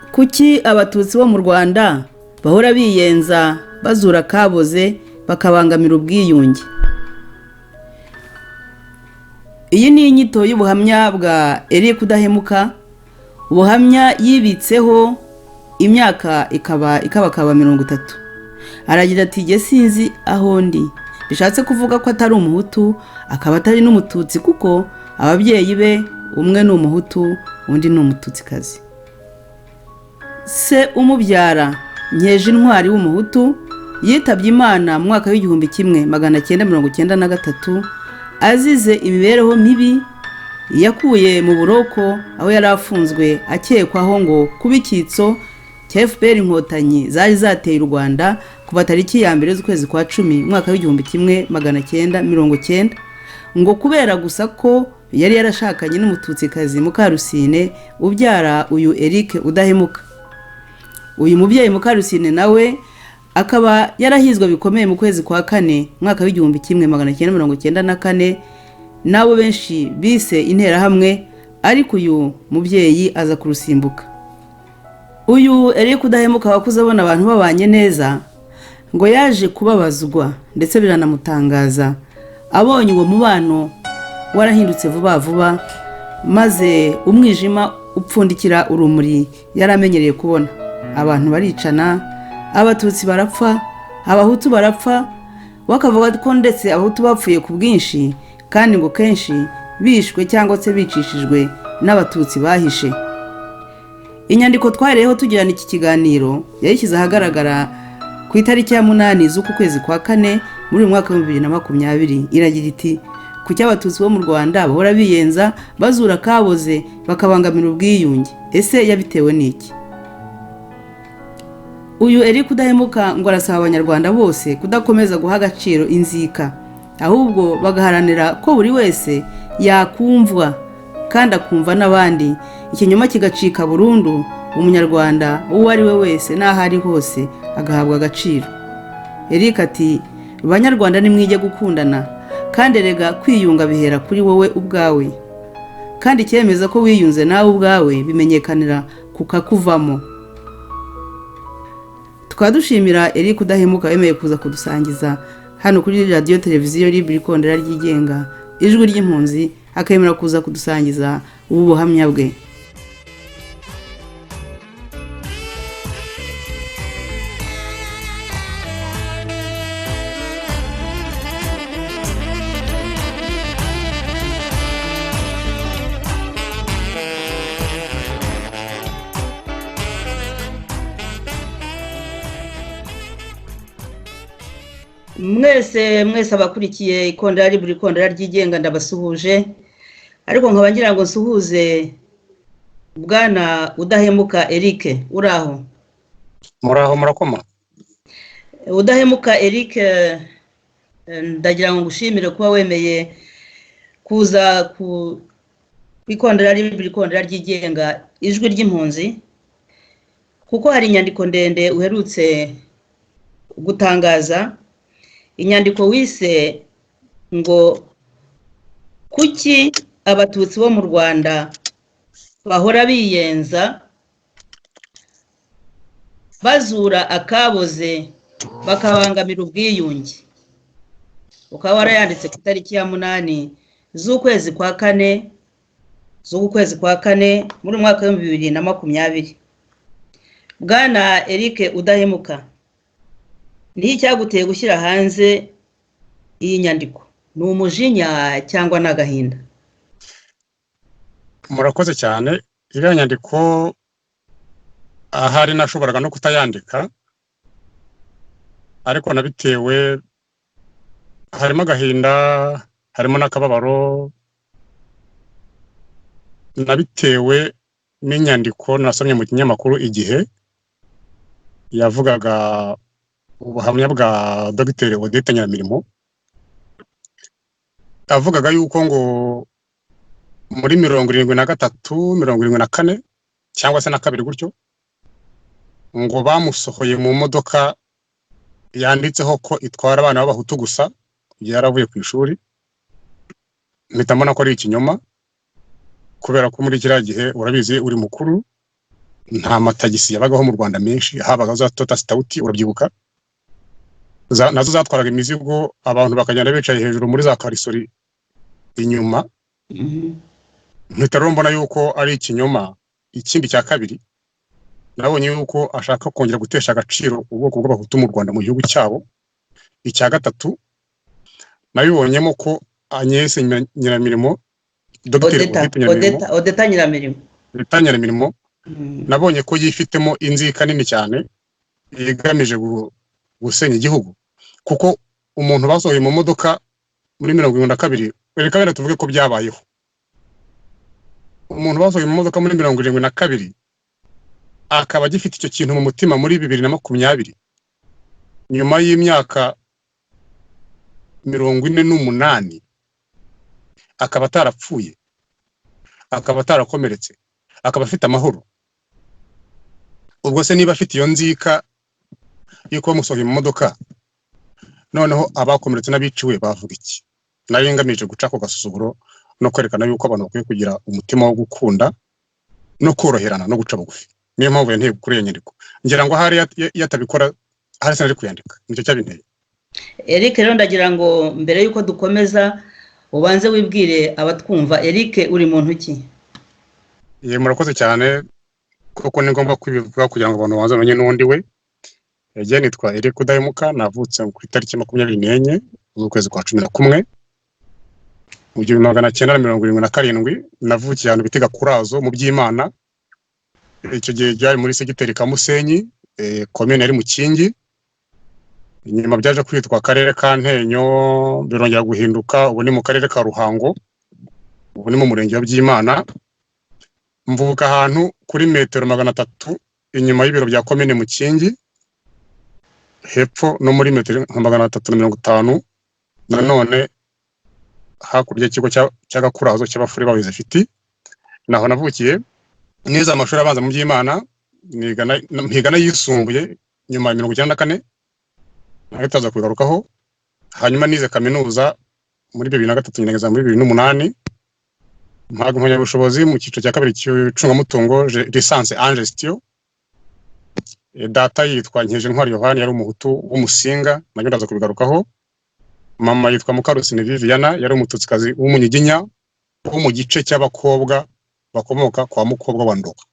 Kuki Abatutsi bo mu Rwanda bahora biyenza, bazura akaboze, bakabangamira ubwiyunge? Iyi ni inyito y'ubuhamya bwa Eric Udahemuka, ubuhamya yibitseho imyaka ikaba ikabakaba 30. Aragira ati: "Jye sinzi aho ndi." Bishatse kuvuga ko atari Umuhutu, akaba atari n'Umututsi, kuko ababyeyi be umwe ni Umuhutu, undi ni Umututsikazi. Se umubyara, Nkeje Intwari w'Umuhutu, yitabye Imana mu mwaka w'1993, azize imibereho mibi yakuye mu buroko aho yari afunzwe akekwaho ngo kuba icyitso cya FPR Inkotanyi zari zateye u Rwanda kuva tariki ya 1 z'ukwezi kwa 10, umwaka w'1990, ngo kubera gusa ko yari yarashakanye n'Umututsikazi Mukarusine ubyara uyu Eric Udahemuka. Uyu mubyeyi Mukarusine nawe akaba yarahizwe bikomeye mu kwezi kwa kane, umwaka w'1994, n'abo benshi bise Interahamwe, ariko uyu mubyeyi aza kurusimbuka. Uyu Eric Udahemuka wakuze abona abantu babanye neza, ngo yaje kubabazwa ndetse biranamutangaza abonye uwo mubano warahindutse vuba vuba, maze umwijima upfundikira urumuri yari amenyereye kubona. Abantu baricana, Abatutsi barapfa, Abahutu barapfa. Bakavuga ko ndetse Abahutu bapfuye ku bwinshi, kandi ngo kenshi bishwe cyangwa se bicishijwe n'Abatutsi bahishe. Inyandiko twahereyeho tugirana iki kiganiro yayishyize ahagaragara ku itariki ya 8 z'uku kwezi kwa kane muri uyu mwaka wa 2020. Iragira iti: "Kuki Abatutsi bo mu Rwanda bahora biyenza, bazura akaboze, bakabangamira ubwiyunge? Ese yabitewe n'iki?" Uyu Eric Udahemuka ngo arasaba Abanyarwanda bose kudakomeza guha agaciro inzika, ahubwo bagaharanira ko buri wese yakumvwa kandi akumva n'abandi, ikinyoma kigacika burundu, Umunyarwanda uwo ari we wese n'aho ari hose agahabwa agaciro. Eric ati: "Banyarwanda, nimwige gukundana, kandi erega kwiyunga bihera kuri wowe ubwawe, kandi icyemeza ko wiyunze nawe ubwawe bimenyekanira kukakuvamo." Tukaba dushimira Eric Udahemuka wemeye kuza kudusangiza hano kuri Radiyo Televiziyo Libre Ikondera ryigenga Ijwi ry'Impunzi, akemera kuza kudusangiza ubu buhamya bwe. Mwese mwese abakurikiye Ikondera Libre Ikondera ryigenga, ndabasuhuje, ariko nkaba ngira ngo nsuhuze Bwana Udahemuka Eric. Uraho? Muraho, murakoma. Udahemuka Eric, ndagira ngo ngushimire kuba wemeye kuza ku Ikondera Libre Ikondera ryigenga Ijwi ry'Impunzi, kuko hari inyandiko ndende uherutse gutangaza, inyandiko wise ngo "Kuki Abatutsi bo mu Rwanda bahora biyenza, bazura akaboze, bakabangamira ubwiyunge?" Ukaba warayanditse ku itariki ya 8 z'ukwezi kwa kane, z'uku kwezi kwa kane, muri uyu mwaka w'2020. Bwana Eric Udahemuka, ni icyaguteye gushyira hanze iyi nyandiko? Ni umujinya cyangwa ni agahinda? Murakoze cyane. Iriya nyandiko ahari nashoboraga no kutayandika, ariko nabitewe harimo agahinda, harimo n'akababaro. Nabitewe n'inyandiko nasomye mu kinyamakuru Igihe yavugaga ubuhamya bwa Dogiteri Odette Nyiramirimo. Yavugaga yuko ngo muri 73, 74 cyangwa se na kabiri gutyo, ngo bamusohoye mu modoka yanditseho ko itwara abana b'Abahutu gusa igihe yari avuye ku ishuri. Mpita mbona ko ari ikinyoma, kubera ko muri kiriya gihe, urabizi uri mukuru, Nta matagisi yabagaho mu Rwanda menshi, habaga za Toyota Stout, urabyibuka, nazo zatwaraga imizigo, abantu bakagenda bicaye hejuru muri za karisori inyuma. Mpita rero mbona yuko ari ikinyoma. Ikindi cya kabiri, nabonye yuko ashaka kongera gutesha agaciro ubwoko bw'Abahutu mu Rwanda, mu gihugu cyabo. Icya gatatu, nabibonyemo ko Agnes Nyiramirimo, Dogiteri Odeta. Odette Nyiramirimo. Odeta Nyiramirimo. Odeta Nyiramirimo. Nabonye ko yifitemo inzika nini cyane igamije gusenya igihugu, kuko umuntu basohoye mu modoka muri 72, reka wenda tuvuge ko byabayeho, umuntu basohoye mu modoka muri 72 akaba agifite icyo kintu mu mutima muri 2020, nyuma y'imyaka 48, akaba atarapfuye, akaba atarakomeretse, akaba afite amahoro. Ubwo se niba afite iyo nzika y'uko bamusohoye mu modoka, noneho abakomeretse n'abiciwe bavuga iki? Nari ngamije guca ako gasuzuguro no kwerekana yuko abantu bakwiye kugira umutima wo gukunda no koroherana no guca bugufi. Niyo mpamvu yanteye kuri iyo nyandiko. Ngira ngo ahari iyo atabikora, ahari sinari kuyandika. Nicyo cyabinteye. Eric rero, ndagira ngo mbere y'uko dukomeza ubanze wibwire abatwumva. Eric, uri muntu ki? Ye, murakoze cyane. Kuko ni ngombwa kwibivuga kugira ngo abantu babanze bamenye n'undi we. Ege, nitwa Eric Udahemuka. Navutse ku itariki 24 z'ukwezi kwa 11 mu 1977. Navukiye ahantu bita Gakurazo mu Byimana. Icyo gihe byari muri segiteri Kamusenyi, komine yari Mukingi. Inyuma byaje kwitwa akarere ka Ntenyo, birongera guhinduka, ubu ni mu karere ka Ruhango, ubu ni mu murenge wa Byimana. Mvuka ahantu kuri metero 300 inyuma y'ibiro bya komine Mukingi, hepfo no muri metero nka 350 nanone hakurya y'ikigo cya Gakurazo cy'Abafurere b'Abayozefiti, naho navukiye. Nize amashuri abanza mu Byimana, mpiga n'ayisumbuye nyuma ya 94, nayo itaza kubigarukaho. Hanyuma nize kaminuza muri 2003, ngerageza muri 2008, mpabwa impamyabushobozi mu cyiciro cya kabiri cy'icungamutungo, licence en gestion. Data yitwa Nkejintwari Yohani, yari Umuhutu w'Umusinga, nabyo ndaza kubigarukaho. Mama yitwa Mukarusine Viviana, yari Umututsikazi w'Umunyiginya wo mu gice cy'abakobwa bakomoka kwa Mukobwa wa Ndoba.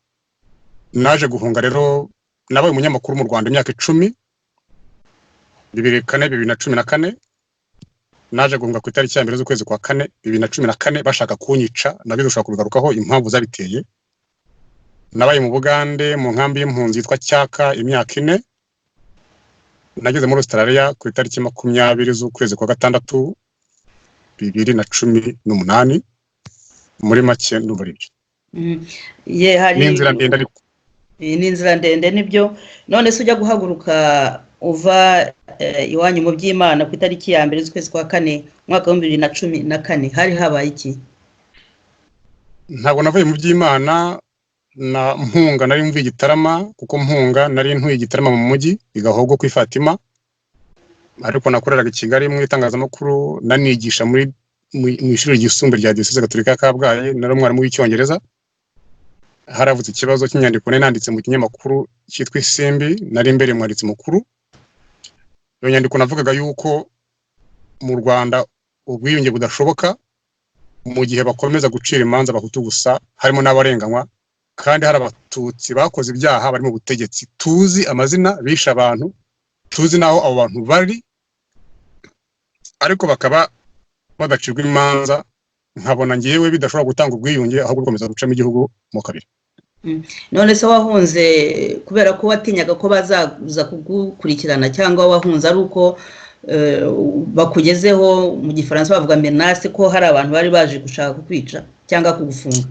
Naje guhunga rero, nabaye umunyamakuru mu Rwanda imyaka 10, 2004, 2014. Naje guhunga ku itariki ya 1 z'ukwezi kwa kane 2014, bashaka kunyica, nabyo dushobora kubigarukaho impamvu zabiteye. Nabaye mu Bugande mu nkambi y'impunzi yitwa Cyaka imyaka 4. Nageze muri Australia ku itariki 20 z'ukwezi kwa gatandatu 2018. Muri make ndumva ari ibyo. Ye, hari N'inzira ndende ariko. Iyi ni inzira ndende, nibyo. None se ujya guhaguruka uva iwanyu mu Byimana ku itariki ya 1 z'ukwezi kwa kane umwaka wa 2014, hari habaye iki? Ntabwo navuye mu Byimana na mpunga, nari mvuye Igitarama, kuko mpunga nari ntuye Igitarama mu mujyi i Gahogo kuri Fatima, ariko nakoreraga i Kigali mu itangazamakuru, nanigisha muri mu ishuri ryisumbuye rya Diyoseze Gatolika ya Kabgayi, nari umwarimu w'Icyongereza. Haravutse ikibazo cy'inyandiko nari nanditse mu kinyamakuru cyitwa Isimbi, nari imbere umwanditsi mukuru. Iyo nyandiko navugaga yuko mu Rwanda ubwiyunge budashoboka mu gihe bakomeza gucira imanza Abahutu gusa, harimo n'abarenganywa, kandi hari Abatutsi bakoze ibyaha bari mu butegetsi, tuzi amazina, bishe abantu, tuzi n'aho abo bantu bari, ariko bakaba badacirwa imanza. Nkabona ngewe bidashobora gutanga ubwiyunge, ahubwo gukomeza gucamo igihugu mo kabiri. None se wahunze kubera ko watinyaga ko bazaza kugukurikirana, cyangwa wahunze ari uko bakugezeho, mu Gifaransa bavuga menace, ko hari abantu bari baje gushaka kukwica cyangwa kugufunga?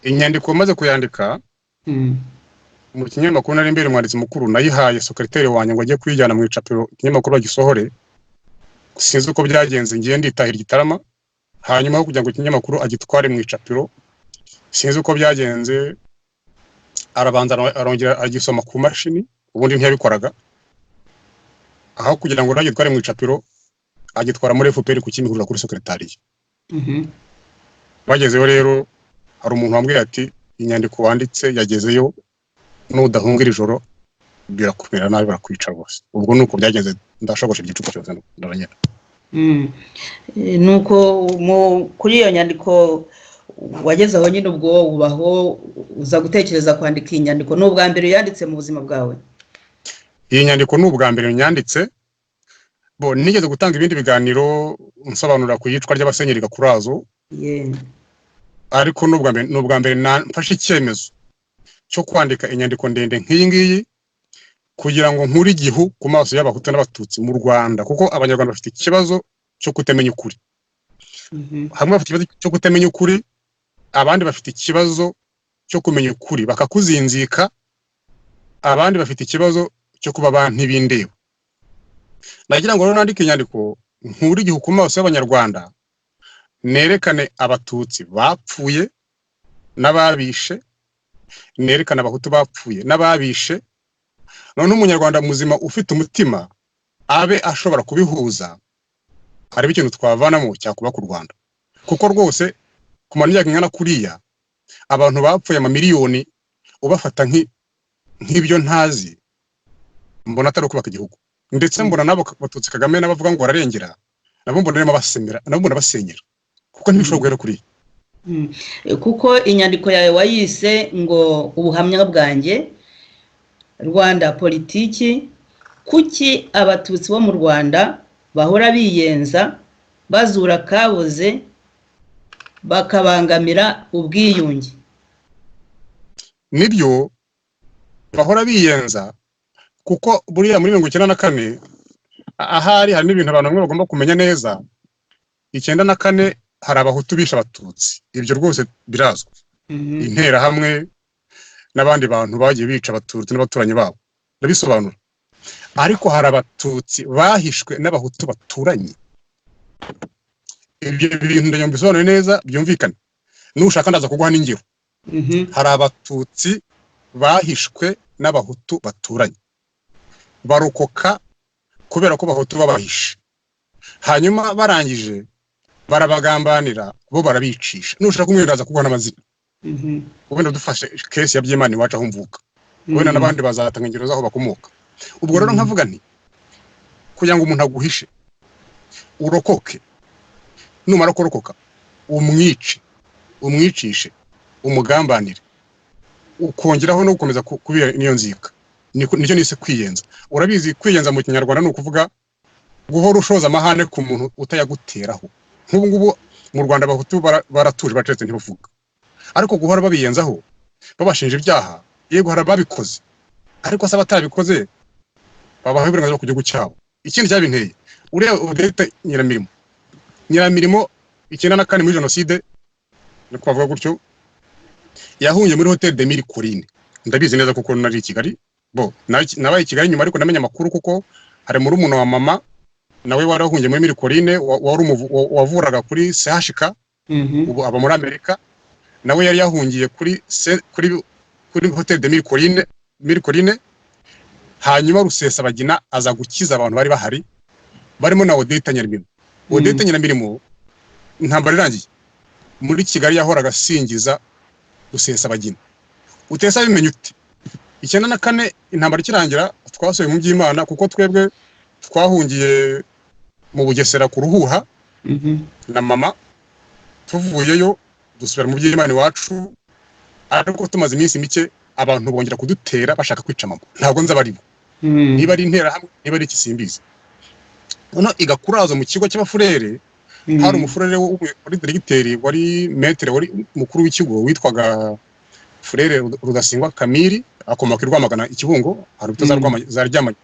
Inyandiko maze kuyandika mu kinyamakuru nari imbere umwanditsi mukuru, nayihaye secrétaire wanjye ngo ajye kuyijyana mu icapiro, ikinyamakuru bagisohore. Sinzi uko byagenze, ngiye nditahira Igitarama. Hanyuma aho kugira ngo ikinyamakuru agitware mu icapiro, sinzi uko byagenze, arabanza arongera agisoma ku mashini, ubundi ntiyabikoraga. Aho kugira ngo agitware mu icapiro, agitwara muri FPR ku Kimihurura kuri secrétariat. Bagezeyo rero, hari umuntu wambwiye ati: "Inyandiko wanditse yagezeyo." Nudahunga iri joro birakumira nabi, barakwica rwose. Ubwo ni uko byagenze, ndashogosha igicuku cyose ndaranyera. Nuko kuri iyo nyandiko wageze aho nyine, ubwo ubaho uza gutekereza kwandika iyi nyandiko. Ni ubwa mbere uyanditse mu buzima bwawe? Iyi nyandiko ni ubwa mbere nyanditse. Bo nigeze gutanga ibindi biganiro nsobanura ku iyicwa ry'abasenyeri Gakurazo, ariko ni ubwa mbere mfashe icyemezo cyo kwandika inyandiko ndende nk'iyi ngiyi kugira ngo nkure igihu ku maso y'Abahutu n'Abatutsi mu Rwanda, kuko Abanyarwanda bafite ikibazo cyo kutamenya ukuri. Hamwe bafite ikibazo cyo kutamenya ukuri, abandi bafite ikibazo cyo kumenya ukuri bakakuzinzika, abandi bafite ikibazo cyo kuba ba ntibindeba. Nagira ngo rero nandike inyandiko nkure igihu ku maso y'Abanyarwanda, nerekane Abatutsi bapfuye n'ababishe, nerekane Abahutu bapfuye n'ababishe, noneho Umunyarwanda muzima ufite umutima abe ashobora kubihuza, harimo ikintu twavanamo cyakubaka u Rwanda. Kuko rwose kumara imyaka ingana kuriya abantu bapfuye amamiliyoni ubafata nk'ibyo ntazi, mbona atari ukubaka igihugu. Ndetse mbona n'abo Batutsi Kagame n'abavuga ngo bararengera, nabo mbona arimo abasemera, nabo mbona basenyera, kuko ntibishobora guhera kuriya. Kuko inyandiko yawe wayise ngo "Ubuhamya bwanjye, Rwanda politiki, kuki Abatutsi bo mu Rwanda bahora biyenza, bazura kabuze, bakabangamira ubwiyunge?" Nibyo, bahora biyenza, kuko buriya muri 94 ahari hari n'ibintu abantu bamwe bagomba kumenya neza. 94 hari Abahutu bishe Abatutsi, ibyo rwose birazwi. Interahamwe n'abandi bantu bagiye bica Abatutsi n'abaturanyi babo, ndabisobanura. Ariko hari Abatutsi bahishwe n'Abahutu baturanye. Ibyo bintu ndagira ngo mbisobanure neza byumvikane. Nushaka ndaza kuguha n'ingero. Hari Abatutsi bahishwe n'Abahutu baturanye, barokoka kubera ko Abahutu babahishe, hanyuma barangije barabagambanira, bo barabicisha. Nushaka umwe ndaza kuguha n'amazina. Wenda dufashe case ya Byimana iwacu aho mvuka, wenda n'abandi bazatanga ingero z'aho bakomoka. Ubwo rero nkavuga nti kugira ngo umuntu aguhishe urokoke, numara kurokoka umwice, umwicishe, umugambanire, ukongeraho no gukomeza kubira niyo nzika. Nicyo nise kwiyenza. Urabizi, kwiyenza mu Kinyarwanda ni ukuvuga guhora ushoza amahane ku muntu utayaguteraho. Nk'ubu ngubu mu Rwanda Abahutu baratuje, bacetse, ntibavuga, ariko guhora babiyenzaho, babashinja ibyaha, yego hari ababikoze, ariko se abatarabikoze babaha uburenganzira ku gihugu cyabo? Ikindi cyabinteye, uriya Odette Nyiramirimo, Nyiramirimo 94 muri jenoside, niko bavuga gutyo, yahungiye muri Hôtel des Mille Collines. Ndabizi neza kuko nari i Kigali. Bo nabaye i Kigali nyuma, ariko namenye amakuru kuko hari murumuna wa mama nawe warahungiye muri Mille Collines, wari wavuraga kuri CHK, ubu aba muri Amerika. Nawe yari yahungiye kuri Hôtel des Mille Collines, Mille Collines. Hanyuma Rusesabagina aza gukiza abantu bari bahari barimo na Odette Nyiramirimo. Odette Nyiramirimo, intambara irangiye muri Kigali yahoraga asingiza Rusesabagina. Utesa bimenya ute? 94 intambara ikirangira twasubiye mu By'Imana, kuko twebwe twahungiye mu Bugesera ku Ruhuha na mama. Tuvuyeyo dusubira mu By'Imana iwacu, ariko tumaze iminsi mike abantu bongera kudutera bashaka kwica mama. Ntabwo nzi abaribo, niba ari Interahamwe, niba ari ikisimbizi. Noneho igakurazo mu kigo cy'abafurere, hari umufurere wari diregiteri, wari maître, wari mukuru w'ikigo, witwaga Furere Rudasingwa Kamiri, akomoka i Rwamagana i Kibungo, hari ubita za za Ryamagana.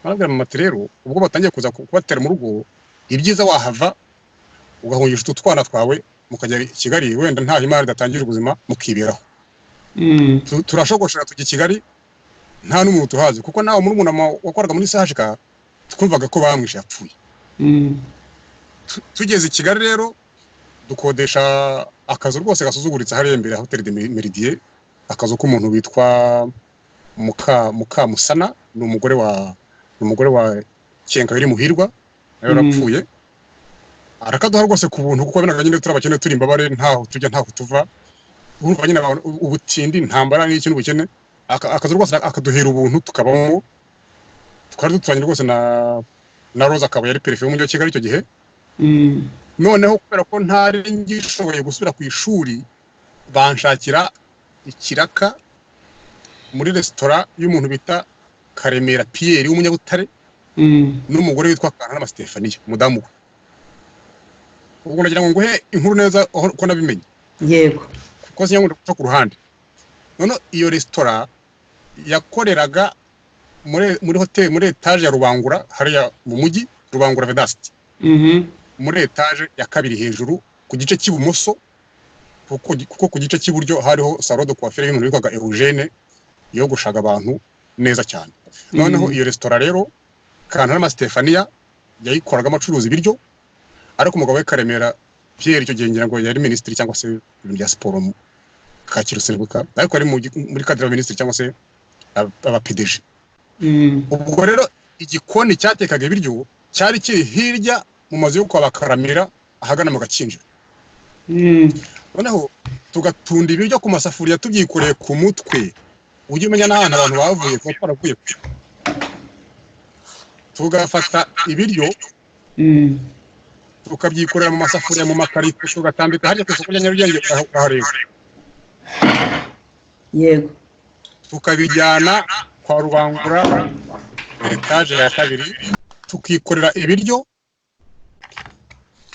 Arabwira mama ati rero ubwo batangiye kuza kubatera mu rugo, ibyiza wahava ugahungisha utu twana twawe mukajya i Kigali, wenda nta imari idatangira ubuzima, mukiberaho. Turashogoshera tujya i Kigali nta n'umuntu tuhazi, kuko nawe murumuna wakoraga muri CHK twumvaga ko bamwishe yapfuye. Tugeze i Kigali rero dukodesha akazu rwose gasuzuguritse hariya imbere ya Hôtel de Méridien, akazu k'umuntu witwa Mukamusana, ni umugore wa Kenkayori Muhirwa, nawe yarapfuye. Arakaduha rwose ku buntu, kuko wabonaga nyine turi abakene, turi imbabare, ntaho tujya ntaho tuva. Urumva nyine abantu ubutindi, intambara n'iki n'ubukene. Akazu rwose akaduhera ubuntu tukabamo. Twari duturanye rwose na Rose, akaba yari perefe w'umujyi wa Kigali icyo gihe. Noneho kubera ko ntari ngishoboye gusubira ku ishuri, banshakira ikiraka muri resitora y'umuntu bita Karemera Pierre w'umunyabutare n'umugore witwa Kantarama Stefania, umudamu we. Ubwo nagira ngo nguhe inkuru neza aho ko nabimenye, kuko sinyakunda guca ku ruhande. Noneho iyo resitora yakoreraga muri hoteli, muri etaje ya Rubangura hariya mu mujyi, Rubangura Vedaste, muri etaje ya kabiri hejuru ku gice cy'ibumoso, kuko ku gice cy'iburyo hariho salon de coiffure y'umuntu witwaga Eugene, yogoshaga abantu neza cyane. Noneho iyo resitora rero Kantarama Stefania yayikoragamo acuruza ibiryo, ariko umugabo we Karemera Pierre icyo gihe ngira ngo yari minisitiri cyangwa se ibintu bya siporo mu Kacyiru Sebuka, ariko ari muri cadre minisitiri cyangwa se aba PDG. Ubwo rero igikoni cyatekaga ibiryo cyari kiri hirya mu mazu yo kwa Bakaramira ahagana mu Gakinjiro. Noneho tugatunda ibiryo ku masafuriya tubyikoreye ku mutwe. Ujye umenya n'ahantu abantu bavuye, kuba twaravuye kure, tugafata ibiryo tukabyikorera mu masafuriya, mu makarito, tugatambika harya ku isoko rya Nyarugenge, urahareba. Yego. Tukabijyana kwa Rubangura, etaje ya kabiri, tukikorera ibiryo,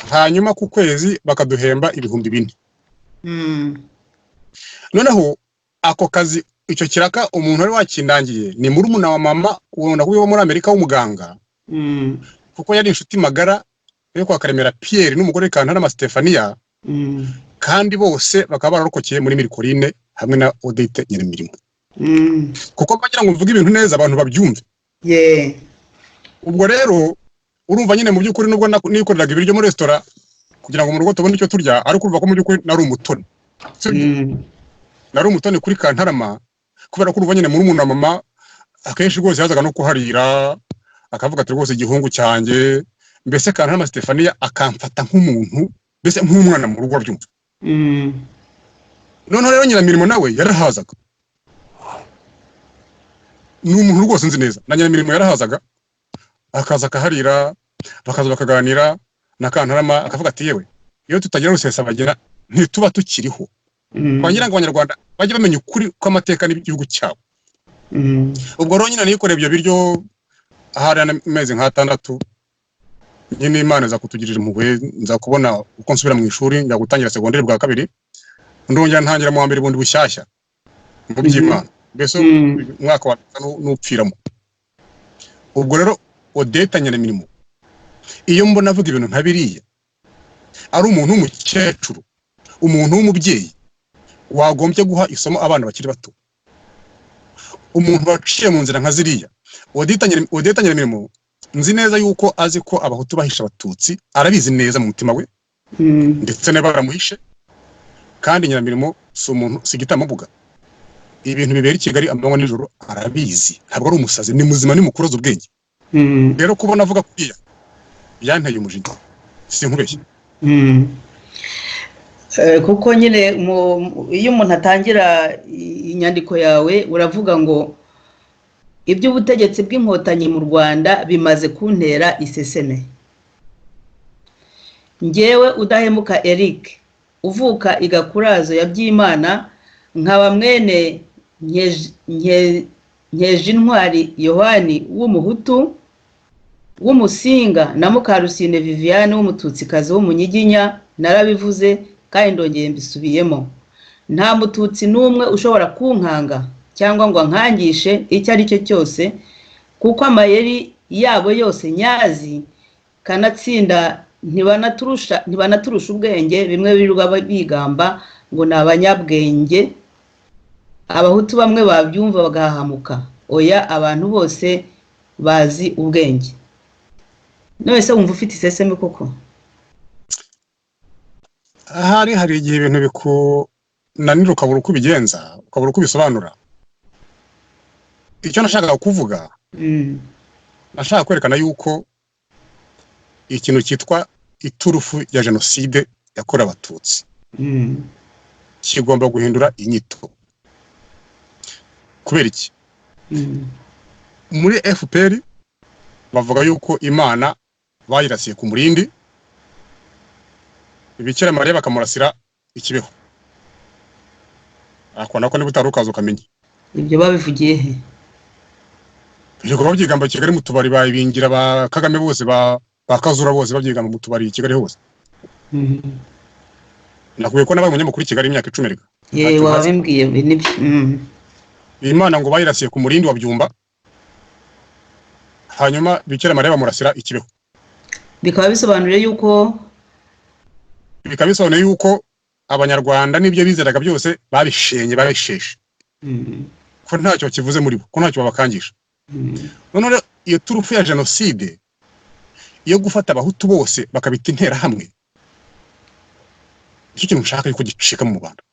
hanyuma ku kwezi bakaduhemba 4000. Noneho ako kazi, icyo kiraka, umuntu wari wakindangiye ni murumuna wa mama ubona wo muri Amerika w'umuganga, kuko yari inshuti magara yo kwa Karemera Pierre n'umugore Kantarama Stefania, kandi bose bakaba bararokokeye muri Mille Collines hamwe na Odette Nyiramirimo. Kuko bagira ngo mvuge ibintu neza abantu babyumve. Ubwo rero urumva nyine, mu by'ukuri nubwo nikoreraga ibiryo muri resitora kugira ngo mu rugo tubone icyo turya, ariko urumva ko mu by'ukuri nari umutoni. Sibyo? Nari umutoni kuri Kantarama, kubera ko urumva nyine murumuna wa mama akenshi rwose yazaga no kuharira, akavuga ati: "Rwose igihungu cyanjye." Mbese Kantarama Stefania akamfata nk'umuntu, mbese nk'umwana mu rugo, abyumva. Noneho rero Nyiramirimo nawe yarahazaga, ni umuntu rwose nzi neza. Na Nyiramirimo yarahazaga, akaza akaharira, bakaza bakaganira na Kantarama, akavuga ati: "Yewe, iyo tutagira Rusesabagina ntituba tukiriho." Twagira ngo Abanyarwanda bajye bamenya ukuri kw'amateka n'igihugu cyabo. Ubwo rero nyine nikoreye ibyo biryo ahari amezi nk'atandatu nyine, Imana iza kutugirira impuhwe, nza kubona uko nsubira mu ishuri, njya gutangira segonderi bwa kabiri, ndongera ntangira mu wa mbere bundi bushyashya mu by'Imana, mbese umwaka wa n'upfiramo. Ubwo rero Odeta Nyiramirimo, iyo mbona avuga ibintu nka biriya, ari umuntu w'umukecuru, umuntu w'umubyeyi wagombye guha isomo abana bakiri bato, umuntu waciye mu nzira nka ziriya. Odeta Nyiramirimo nzi neza yuko azi ko Abahutu bahishe Abatutsi, arabizi neza mu mutima we, ndetse niba baramuhishe. Kandi Nyiramirimo si umuntu, si igitambambuga. Ibintu bibera i Kigali amanywa nijoro arabizi, ntabwo ari umusazi, ni muzima, ni mukuru, azi ubwenge. Rero kubona avuga kuriya byanteye umujinya, sinkubeshye. Kuko nyine iyo umuntu atangira inyandiko yawe uravuga ngo: "Iby'ubutegetsi bw'Inkotanyi mu Rwanda bimaze kuntera iseseme. Ngewe Udahemuka Eric, uvuka i Gakurazo ya Byimana, nkaba mwene Nkejintwari Yohani w'Umuhutu w'Umusinga na Mukarusine Viviane w'Umututsikazi w'Umunyiginya, narabivuze kandi ndongeye mbisubiyemo: nta Mututsi n'umwe ushobora kunkanga cyangwa ngo ankangishe icyo ari cyo cyose, kuko amayeri yabo yose nyazi, kanatsinda ntibanaturusha ubwenge bimwe birirwa bigamba ngo ni abanyabwenge. Abahutu bamwe babyumva bagahahamuka. Oya, abantu bose bazi ubwenge." None se wumva ufite iseseme koko? Ahari hari igihe ibintu bikunanira, ukabura uko ubigenza, ukabura uko ubisobanura. Icyo nashakaga kuvuga, nashaka kwerekana yuko ikintu cyitwa iturufu ya jenoside yakorewe Abatutsi kigomba guhindura inyito. Kubera iki? Muri FPR bavuga yuko Imana bayirasiye ku Murindi, Bikira Mariya bakamurasira i Kibeho. Akona ko niba utari ukaza ukamenya. Ibyo babivugiye he? Ibikorwa babyigamba i Kigali mu tubari, babingira ba Kagame bose, ba Kazura bose, babyigamba mu tubari i Kigali hose. Nakubwiye ko nabaye umunyamakuru i Kigali imyaka 10 reka. Yewe, Ntacyo ntazi. Wabimbwiye nibyo. Imana ngo bayirasiye ku Murindi wa Byumba, hanyuma Bikira Mariya bamurasira i Kibeho. Bikaba bisobanuye yuko Bikaba bisobanuye yuko Abanyarwanda n'ibyo bizeraga byose babishenye, babisheshe, ko ntacyo kivuze muri bo, ko ntacyo babakangisha. Noneho rero iyo turufu ya jenoside yo gufata Abahutu bose bakabita Interahamwe, nicyo kintu nshaka yuko gicika mu Rwanda.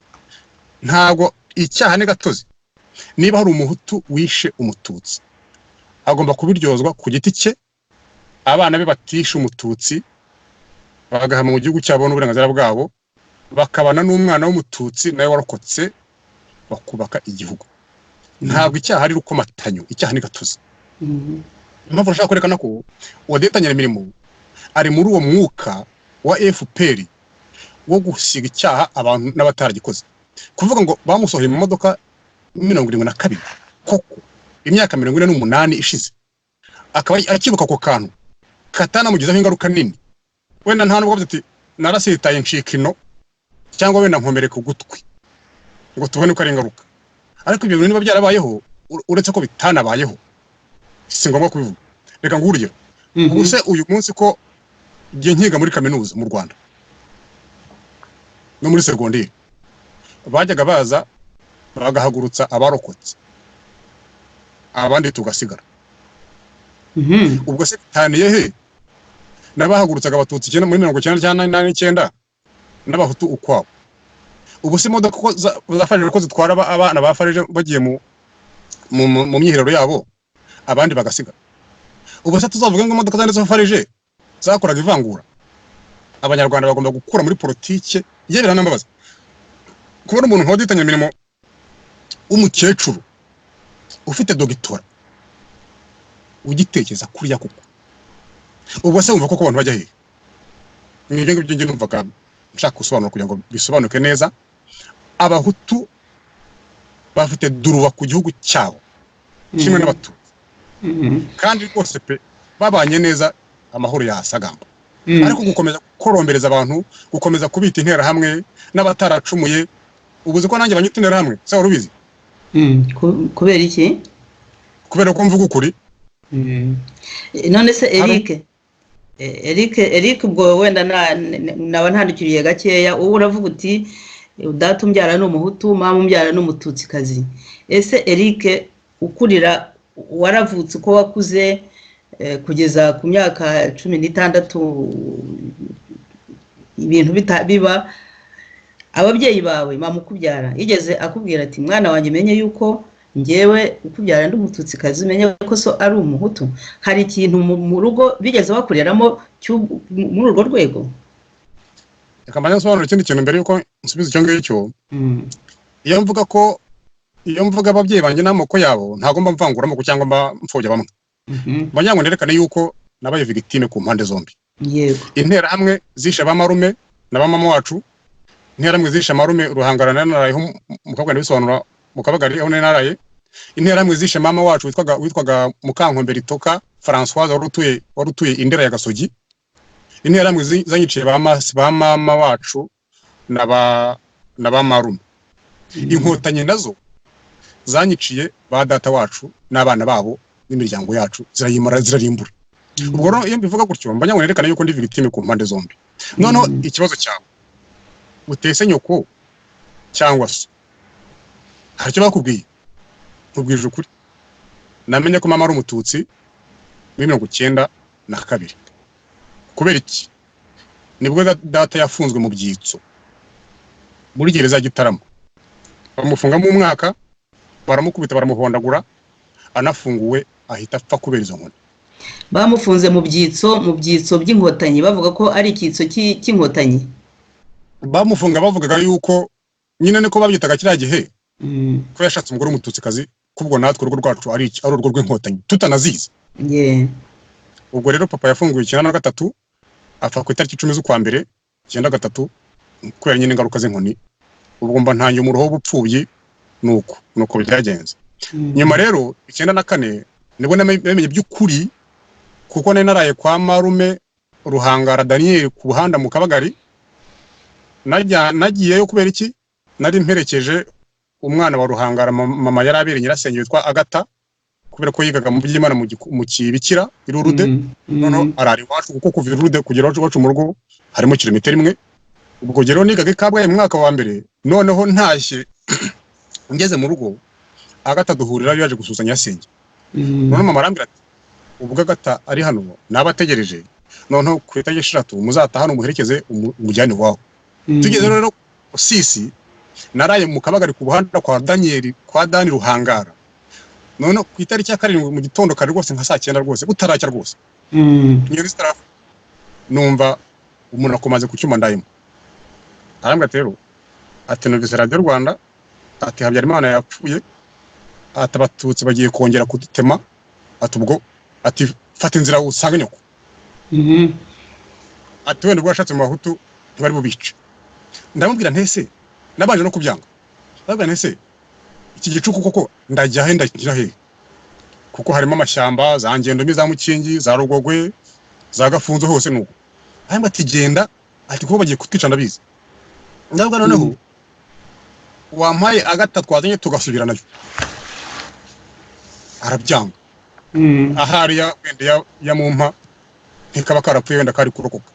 Ntabwo icyaha ni gatozi. Niba hari Umuhutu wishe Umututsi, agomba kubiryozwa ku giti cye. Abana be batishe Umututsi bagahama mu gihugu cyabo n'uburenganzira bwabo, bakabana n'umwana w'Umututsi nawe warokotse, bakubaka igihugu. Ntabwo icyaha ari rukomatanyo, icyaha ni gatozi. Impamvu nshaka kwerekana ko Odette Nyiramirimo ari muri uwo mwuka wa FPR wo gusiga icyaha abantu n'abataragikoze, kuvuga ngo bamusohoye mu modoka 72, koko imyaka 48 ishize akaba akibuka ako kantu katanamugizeho ingaruka nini. Wenda nta nubwo avuze ati "Narasitaye ncika ino" cyangwa wenda nkomereka ugutwi, ngo tubone ko ari ingaruka. Ariko ibyo bintu niba byarabayeho, uretse ko bitanabayeho, si ngombwa kubivuga. Reka nguhe urugero. Ubu se uyu munsi, ko igihe nkiga muri kaminuza mu Rwanda no muri segonderi, bajyaga baza bagahagurutsa abarokotse, abandi tugasigara, ubwo se bitaniye he n'abahagurutsaga Abatutsi icyenda muri 99 n'Abahutu ukwabo? Ubu se imodoka ko za FARG ko zitwara abana ba FARG bagiye mu myiherero yabo, abandi bagasigara, ubu se tuzavuga ngo imodoka zanditseho FARG zakoraga ivangura? Abanyarwanda bagomba gukura muri politike ye. Biranambabaza kubona umuntu nka Odette Nyiramirimo w'umukecuru ufite dogitora ugitekereza kuriya koko. Ubwo se wumva koko abantu bajya hehe? Ni ibyo ngibyo njye numvaga nshaka gusobanura kugira ngo bisobanuke neza. Abahutu bafite droit ku gihugu cyabo kimwe n'Abatutsi, kandi rwose pe, babanye neza, amahoro yasagamba. Ariko gukomeza korombereza abantu, gukomeza kubita Interahamwe n'abataracumuye. Ubuze ko nanjye banyita Interahamwe se, wari ubizi? Kubera iki? Kubera ko mvuga ukuri. None se Hari Eric, Eric, ubwo wenda naba ntandukiriye gakeya. Wowe uravuga uti data umbyara ni Umuhutu, mama umbyara ni Umututsikazi. Ese Eric, ukurira, waravutse, uko wakuze kugeza ku myaka 16, ibintu biba, ababyeyi bawe, mama ukubyara yigeze akubwira ati "Mwana wanjye, menye yuko njyewe ukubyara ndi Umututsikazi, umenye ko so ari Umuhutu"? Hari ikintu mu rugo bigeze bakureramo muri urwo rwego? Reka mbanze nsobanure ikindi kintu mbere yuko nsubiza icyo ngicyo. Iyo mvuga ko, iyo mvuga ababyeyi banjye n'amoko yabo, ntabwo mba mvangura amoko cyangwa mba mfobya bamwe. Mba ngira ngo nerekane yuko nabaye victime ku mpande zombi. Interahamwe zishe abamarume na ba mama wacu, Interahamwe zishe marume Ruhangara narayeho mu Kabagari, bisobanura mu Kabagari aho nari naraye. Interahamwe zishe mama wacu witwaga Mukankombe Ritoka Françoise, wari utuye Indera ya Gasogi. Interahamwe zanyiciye ba mama wacu na ba marume. Inkotanyi nazo zanyiciye ba data wacu n'abana babo n'imiryango yacu, zirayimara, zirarimbura. Ubwo rero iyo mbivuga gutyo, mba ngira ngo nerekane yuko ndi victime ku mpande zombi. Noneho ikibazo cyawe, utese nyoko cyangwa se hari icyo bakubwiye? Nkubwije ukuri, namenye ko mama ari Umututsi muri 92. Kubera iki? Nibwo data yafunzwe mu byitso muri gereza ya Gitarama, bamufungamo umwaka, baramukubita, baramuhondagura. Anafunguwe ahita apfa kubera izo nkoni. Bamufunze mu byitso by'Inkotanyi, bavuga ko ari icyitso cy'Inkotanyi? Bamufunga bavugaga yuko nyine niko babyitaga kiriya gihe, ko yashatse umugore w'Umututsikazi. Kubwo natwe urugo rwacu ari urugo rw'Inkotanyi tutanazizi. Ubwo rero papa yafunguye 93, apfa ku itariki 10 z'ukwa mbere 93, kubera nyine ingaruka z'inkoni. Ubwo mba ntangiye umuruho w'ubupfubyi, nuko byagenze. Nyuma rero 94 nibwo namenye by'ukuri, kuko nari naraye kwa marume Ruhangara Daniel ku Buhanda mu Kabagari. Nagiyeyo kubera iki? Nari mperekeje umwana wa Ruhangara, mama yari abereye nyirasenge, witwa Agata, kubera ko yigaga mu by'Imana mu Kibikira i Lourdes. Noneho arara iwacu, kuko kuva i Lourdes kugera iwacu mu rugo harimo kilometero imwe. Ubwo rero nigaga i Kabgayi mu mwaka wa mbere. Noneho ntashye ngeze mu rugo, Agata duhurira yaje gusuhuza nyirasenge. Noneho mama arambwira ati: "Ubwo Agata ari hano naba ategereje, noneho ku itariki 6 muzataha hano muherekeze, umujyane iwabo." Tugeze rero sisi, naraye mu Kabagari ku Buhanda kwa Daniel, kwa Dani Ruhangara. Noneho ku itariki ya 7 mu gitondo kare rwose, nka saa 9 rwose, butaracya rwose, inyoni zitaravuga, numva umuntu akomaze ku cyuma ndayemo, arambwira ati: "Rero," ati, "numvise Radiyo Rwanda," ati, "Habyarimana yapfuye," ati, "Abatutsi bagiye kongera kudutema," ati, "ubwo," ati, "fata inzira usange nyoko," ati, "wenda ubwo washatse mu Bahutu ntibari bubice." Ndamubwira ntese, nabanje no kubyanga, ndamubwira ntese iki gicuku koko ndajya he, ndajya he, kuko harimo amashyamba, za Ngendomi, za Mukingi, za Rugogwe, za Gafunzo, hose nuko. Arambwira ati: "Genda," ati, "kuko bagiye kutwica ndabizi." Ndavuga: "Noneho wampaye Agata twazanye tugasubiranayo?" Arabyanga. Ahari wenda yamumpa ntikaba karapfuye, wenda kari kurokoka.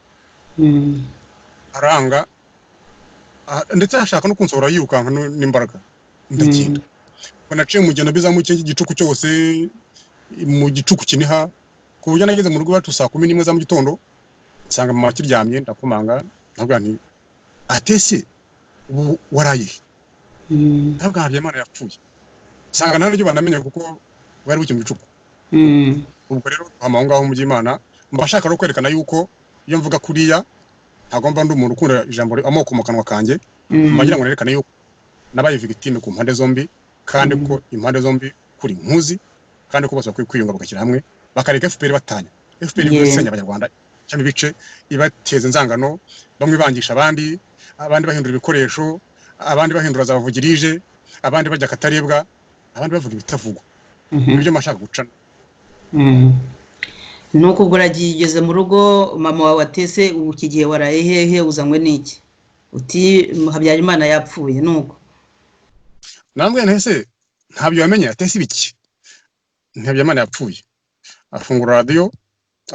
Aranga. Ndetse ashaka no kunsohora yirukanka n'imbaraga. Ndagenda. Ubwo naciye mu ngendo biza mu gicuku cyose, mu gicuku kiniha, ku buryo nageze mu rugo iwacu saa 11 za mu gitondo, nsanga mama akiryamye. Ndakomanga, ndavuga nti: "Atese ubu waraye he?" Ndavuga: "Habyarimana yapfuye." Nsanga nta banamenye kuko bwari buke mu gicuku. Ubwo rero duhama aho ngaho mu by'Imana. Mba nshaka no kwerekana yuko iyo mvuga kuriya ntabwo mba ndi umuntu ukunda ijambo amoko mu kanwa kanjye. Mba ngira ngo nerekane yuko nabaye victime ku mpande zombi, kandi ko impande zombi kuri nkuzi, kandi ko bose bakwiye kwiyunga, bagashyira hamwe, bakareka FPR batanya. FPR isenya Abanyarwanda cyangwa ibice, ibateza inzangano, bamwe bangisha abandi, abandi bahindura ibikoresho, abandi bahindura za bavugirije, abandi bajya akataribwa, abandi bavuga ibitavugwa. Nibyo mba nshaka guca. Nuko ubwo uragiye, ugeze mu rugo, mama wawe atese ubu iki gihe waraye hehe, uzanywe n'iki? Uti: "Habyarimana yapfuye." Nuko Nambwiye ntese ntabyo yamenye, atese ibiki? Habyarimana yapfuye. Afungura radiyo,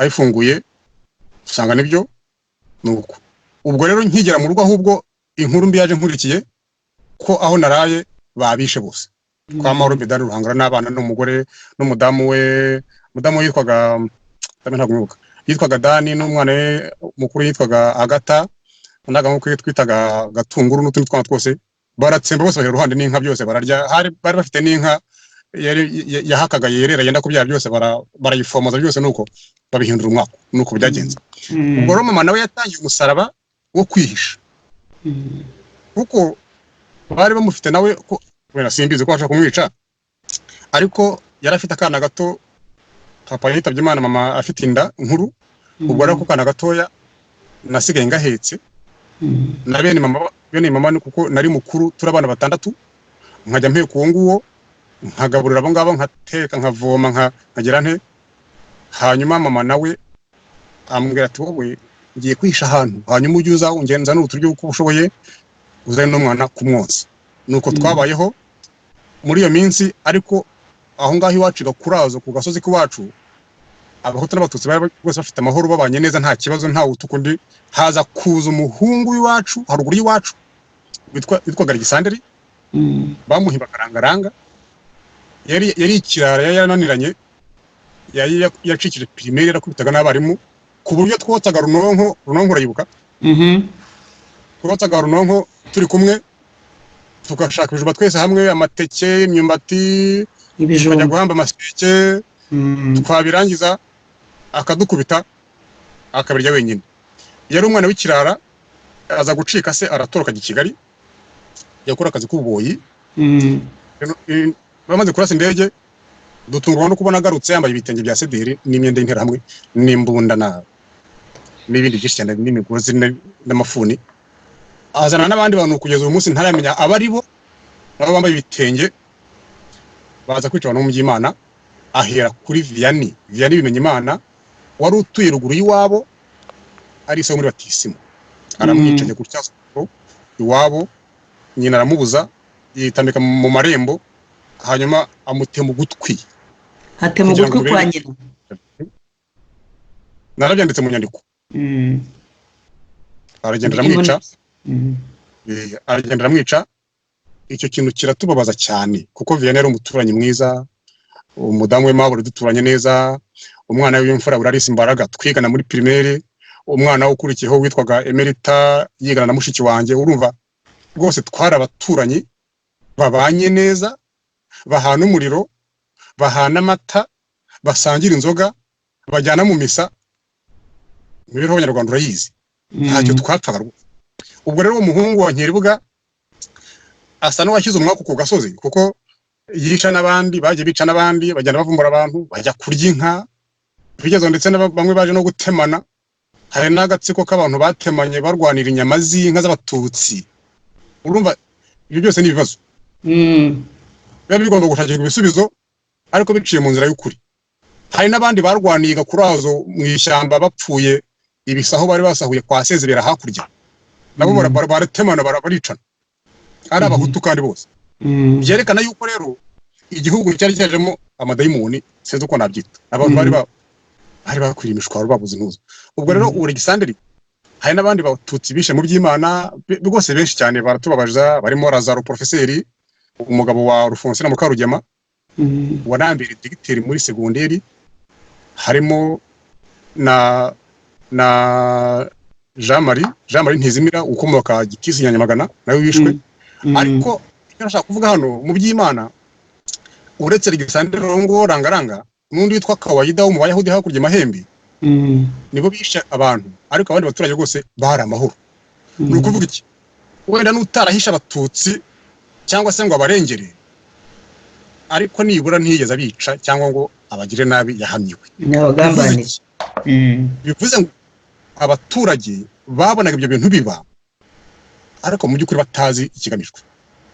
ayifunguye usanga nibyo. Nuko ubwo rero nkigera mu rugo, ahubwo inkuru mbi yaje nkurikiye ko aho naraye babishe bose kwa Mahoro Medani Ruhangara n'abana n'umugore n'umudamu we. Umudamu we yitwaga, ndamenya, ntabwo mwibuka, yitwaga Dani, n'umwana we mukuru yitwaga Agata, n'agahungu ke twitaga Gatunguru, n'utundi twana twose baratsemba bose, bahera uruhande n'inka byose bararya. Hari bari bafite n'inka yari yahakaga yerera yenda kubyara, byose barayifomoza byose, nuko babihindura umwaka. Nuko byagenze. Ubwo rero mama nawe yatangiye umusaraba wo kwihisha, kuko bari bamufite nawe ko wenda simbizi ko bashaka kumwica, ariko yari afite akana gato. Papa yitabye Imana mama afite inda nkuru. Ubwo rero ako kana gatoya nasigaye ngahetse na bene mama. Bene mama ni kuko nari mukuru, turi abana batandatu, nkajya mpeka uwo nguwo, nkagaburira abo ngabo, nkateka, nkavoma, nkagira nte. Hanyuma mama nawe ambwira ati: "Wowe ngiye kwihisha ahantu, hanyuma ujye uza ungenza n'uturyo uko ushoboye, uzane n'umwana kumwonsa." Nuko twabayeho muri iyo minsi. Ariko aho ngaho iwacu Gakurazo, ku gasozi k'iwacu, Abahutu n'Abatutsi bari bose bafite amahoro, babanye neza, nta kibazo, nta wutuka undi. Haza kuza umuhungu w'iwacu, haruguru y'iwacu, witwaga Alexandre. Bamuhimba Karangaranga. Yari ikirara, yari yarananiranye, yari yacikije primaire, yarakubitaga n'abarimu, ku buryo twotsaga runonko. Runonko urayibuka? Twotsaga runonko turi kumwe, tugashaka ibijumba twese hamwe, amateke, imyumbati, tukajya Ibijumba. guhamba amaseke. Twabirangiza akadukubita, akabirya wenyine. Yari umwana w'ikirara. Aza gucika se, aratoroka ajya i Kigali, yakora akazi k'ububoyi. Bamaze kurasa indege, dutungurwa no kubona agarutse yambaye ibitenge bya sederi n'imyenda y'interahamwe n'imbunda na n'ibindi byinshi cyane n'imigozi n'amafuni, azana n'abandi bantu kugeza uyu munsi ntaramenya abo ari bo, nabo bambaye ibitenge, baza kwica abantu mu Byimana. Ahera kuri Vianney, Vianney Bimenyimana wari utuye ruguru y'iwabo, ari se wo muri batisimu, aramwica, ajya gutyaza iwabo, nyina aramubuza, yitambika mu marembo, hanyuma amutema ugutwi. Hatema kugira ngo ugutwi kwa urebe- nyina. Narabyanditse mu nyandiko. Aragenda aramwica. Aragenda aramwica. Icyo kintu kiratubabaza cyane kuko Vianney yari umuturanyi mwiza, umudamu we Mabure duturanye neza, umwana we w'imfura Burarisi Mbaraga twigana muri primaire, umwana we ukurikiyeho witwaga Emerita yigana na mushiki wanjye. Urumva rwose twari abaturanyi babanye neza, bahana umuriro, bahana amata, basangira inzoga, bajyana mu misa. Imibereho y'Abanyarwanda urayizi, ntacyo twapfaga rwose. Ubwo rero uwo muhungu wa Nkeribuga asa n'uwashyize umwaku ku gasozi, kuko yica n'abandi, bagiye bica n'abandi, bagenda bavumbura abantu, bajya kurya inka, bigeze ndetse na bamwe baje no gutemana. Hari n'agatsiko k'abantu batemanye barwanira inyama z'inka z'Abatutsi. Urumva ibyo byose ni ibibazo biba bigomba gushakirwa ibisubizo, ariko biciye mu nzira y'ukuri. Hari n'abandi barwaniye gakurazo mu ishyamba, bapfuye ibisaho bari basahuye kwa Sezibera hakurya, nabo baratemana, baricana, ari Abahutu kandi bose. Byerekana yuko rero igihugu cyari cyajemo amadayimoni, sinzi uko nabyita, abantu bari bakwiriye imishwaro, babuze intuzo. Ubwo rero ubu Alexandre, hari n'abandi Batutsi bishe mu Byimana, rwose benshi cyane baratubabaza, barimo Lazaro porofeseri, umugabo wa Rufonsina Mukarugema, wanambere diregiteri muri segonderi, harimo na Jean Marie Ntizimira ukomoka Gitisi ya Nyamagana, nawe wishwe. Ariko icyo nashaka kuvuga hano mu Byimana, uretse Alexandre Rongo Rangaranga n'undi witwa Kawaida wo mu Bayahudi hakurya Mahembe, nibo bishe abantu, ariko abandi baturage rwose bari amahoro. Ni ukuvuga iki? Wenda n'utarahishe Abatutsi cyangwa se ngo abarengere, ariko nibura ntiyigeze abica cyangwa ngo abagire nabi, yahamyiwe. Ni abagambanira. Bivuze iki? Bivuze ngo abaturage babonaga ibyo bintu biba, ariko mu by'ukuri batazi ikigamijwe,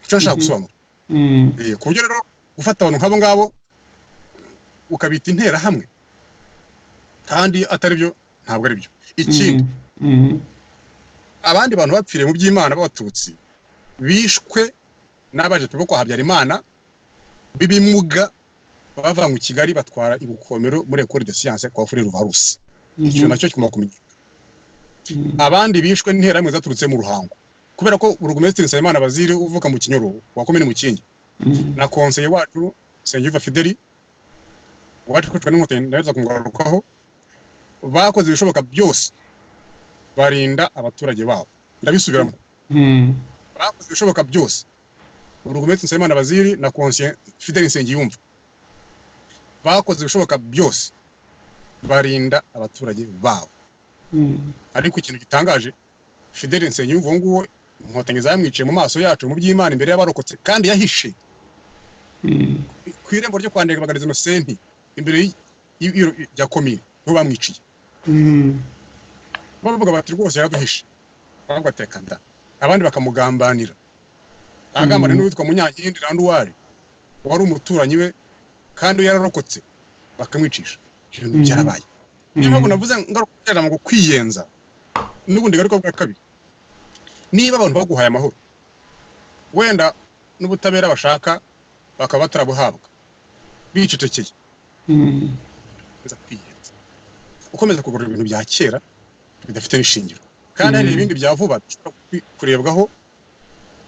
icyo nshaka gusobanura. Ku buryo rero gufata abantu nk'abo ngabo ukabita interahamwe kandi atari byo, ntabwo ari byo. Ikindi, abandi bantu bapfiriye mu Byimana b'Abatutsi bishwe n'abaje bo kwa Habyarimana b'ibimuga, bavanywe i Kigali batwara i Bukomero muri École de Sciences kwa Frère Varusi. Icyo nacyo kigomba kumenyekana. Abandi bishwe n'interahamwe zaturutse mu Ruhango, kubera ko Burugumesitiri Nsabimana Bazili uvuka mu Kinyoro wa komine Mukingi na konseye wacu Nsengiyumva Fideli waje kwicwa n'Inkotanyi, ndaza kumugarukaho, bakoze ibishoboka byose barinda abaturage babo. Ndabisubiramo: bakoze ibishoboka byose, Burugumesitiri Nsabimana Bazili na konseye Fideli Nsengiyumva bakoze ibishoboka byose barinda abaturage babo. Ariko ikintu gitangaje, Fideli Nsengiyumva uwo nguwo, Inkotanyi zamwiciye mu maso yacu mu Byimana, imbere y'abarokotse, kandi yahishe ku irembo ryo kwa Ndebaganiza Innocent, imbere y'ibiro bya komine, niho bamwiciye. Bavuga bati rwose yaraduhishe, bavuga ati reka da, abandi bakamugambanira, agambanira n'uwitwa Munyankindi Randuwari wari umuturanyi we kandi yararokotse, bakamwicisha. Ibyo bintu byarabaye. Niyo mpamvu navuze ngaruka ngo kwiyenza n'ubundi garuka bwa kabiri. Niba abantu baguhaye amahoro, wenda n'ubutabera bashaka bakaba batarabuhabwa, bicecekeye, ukomeza kwiyenza, ukomeza kugorora ibintu bya kera bidafite n'ishingiro, kandi hari ibindi bya vuba bishobora kurebwaho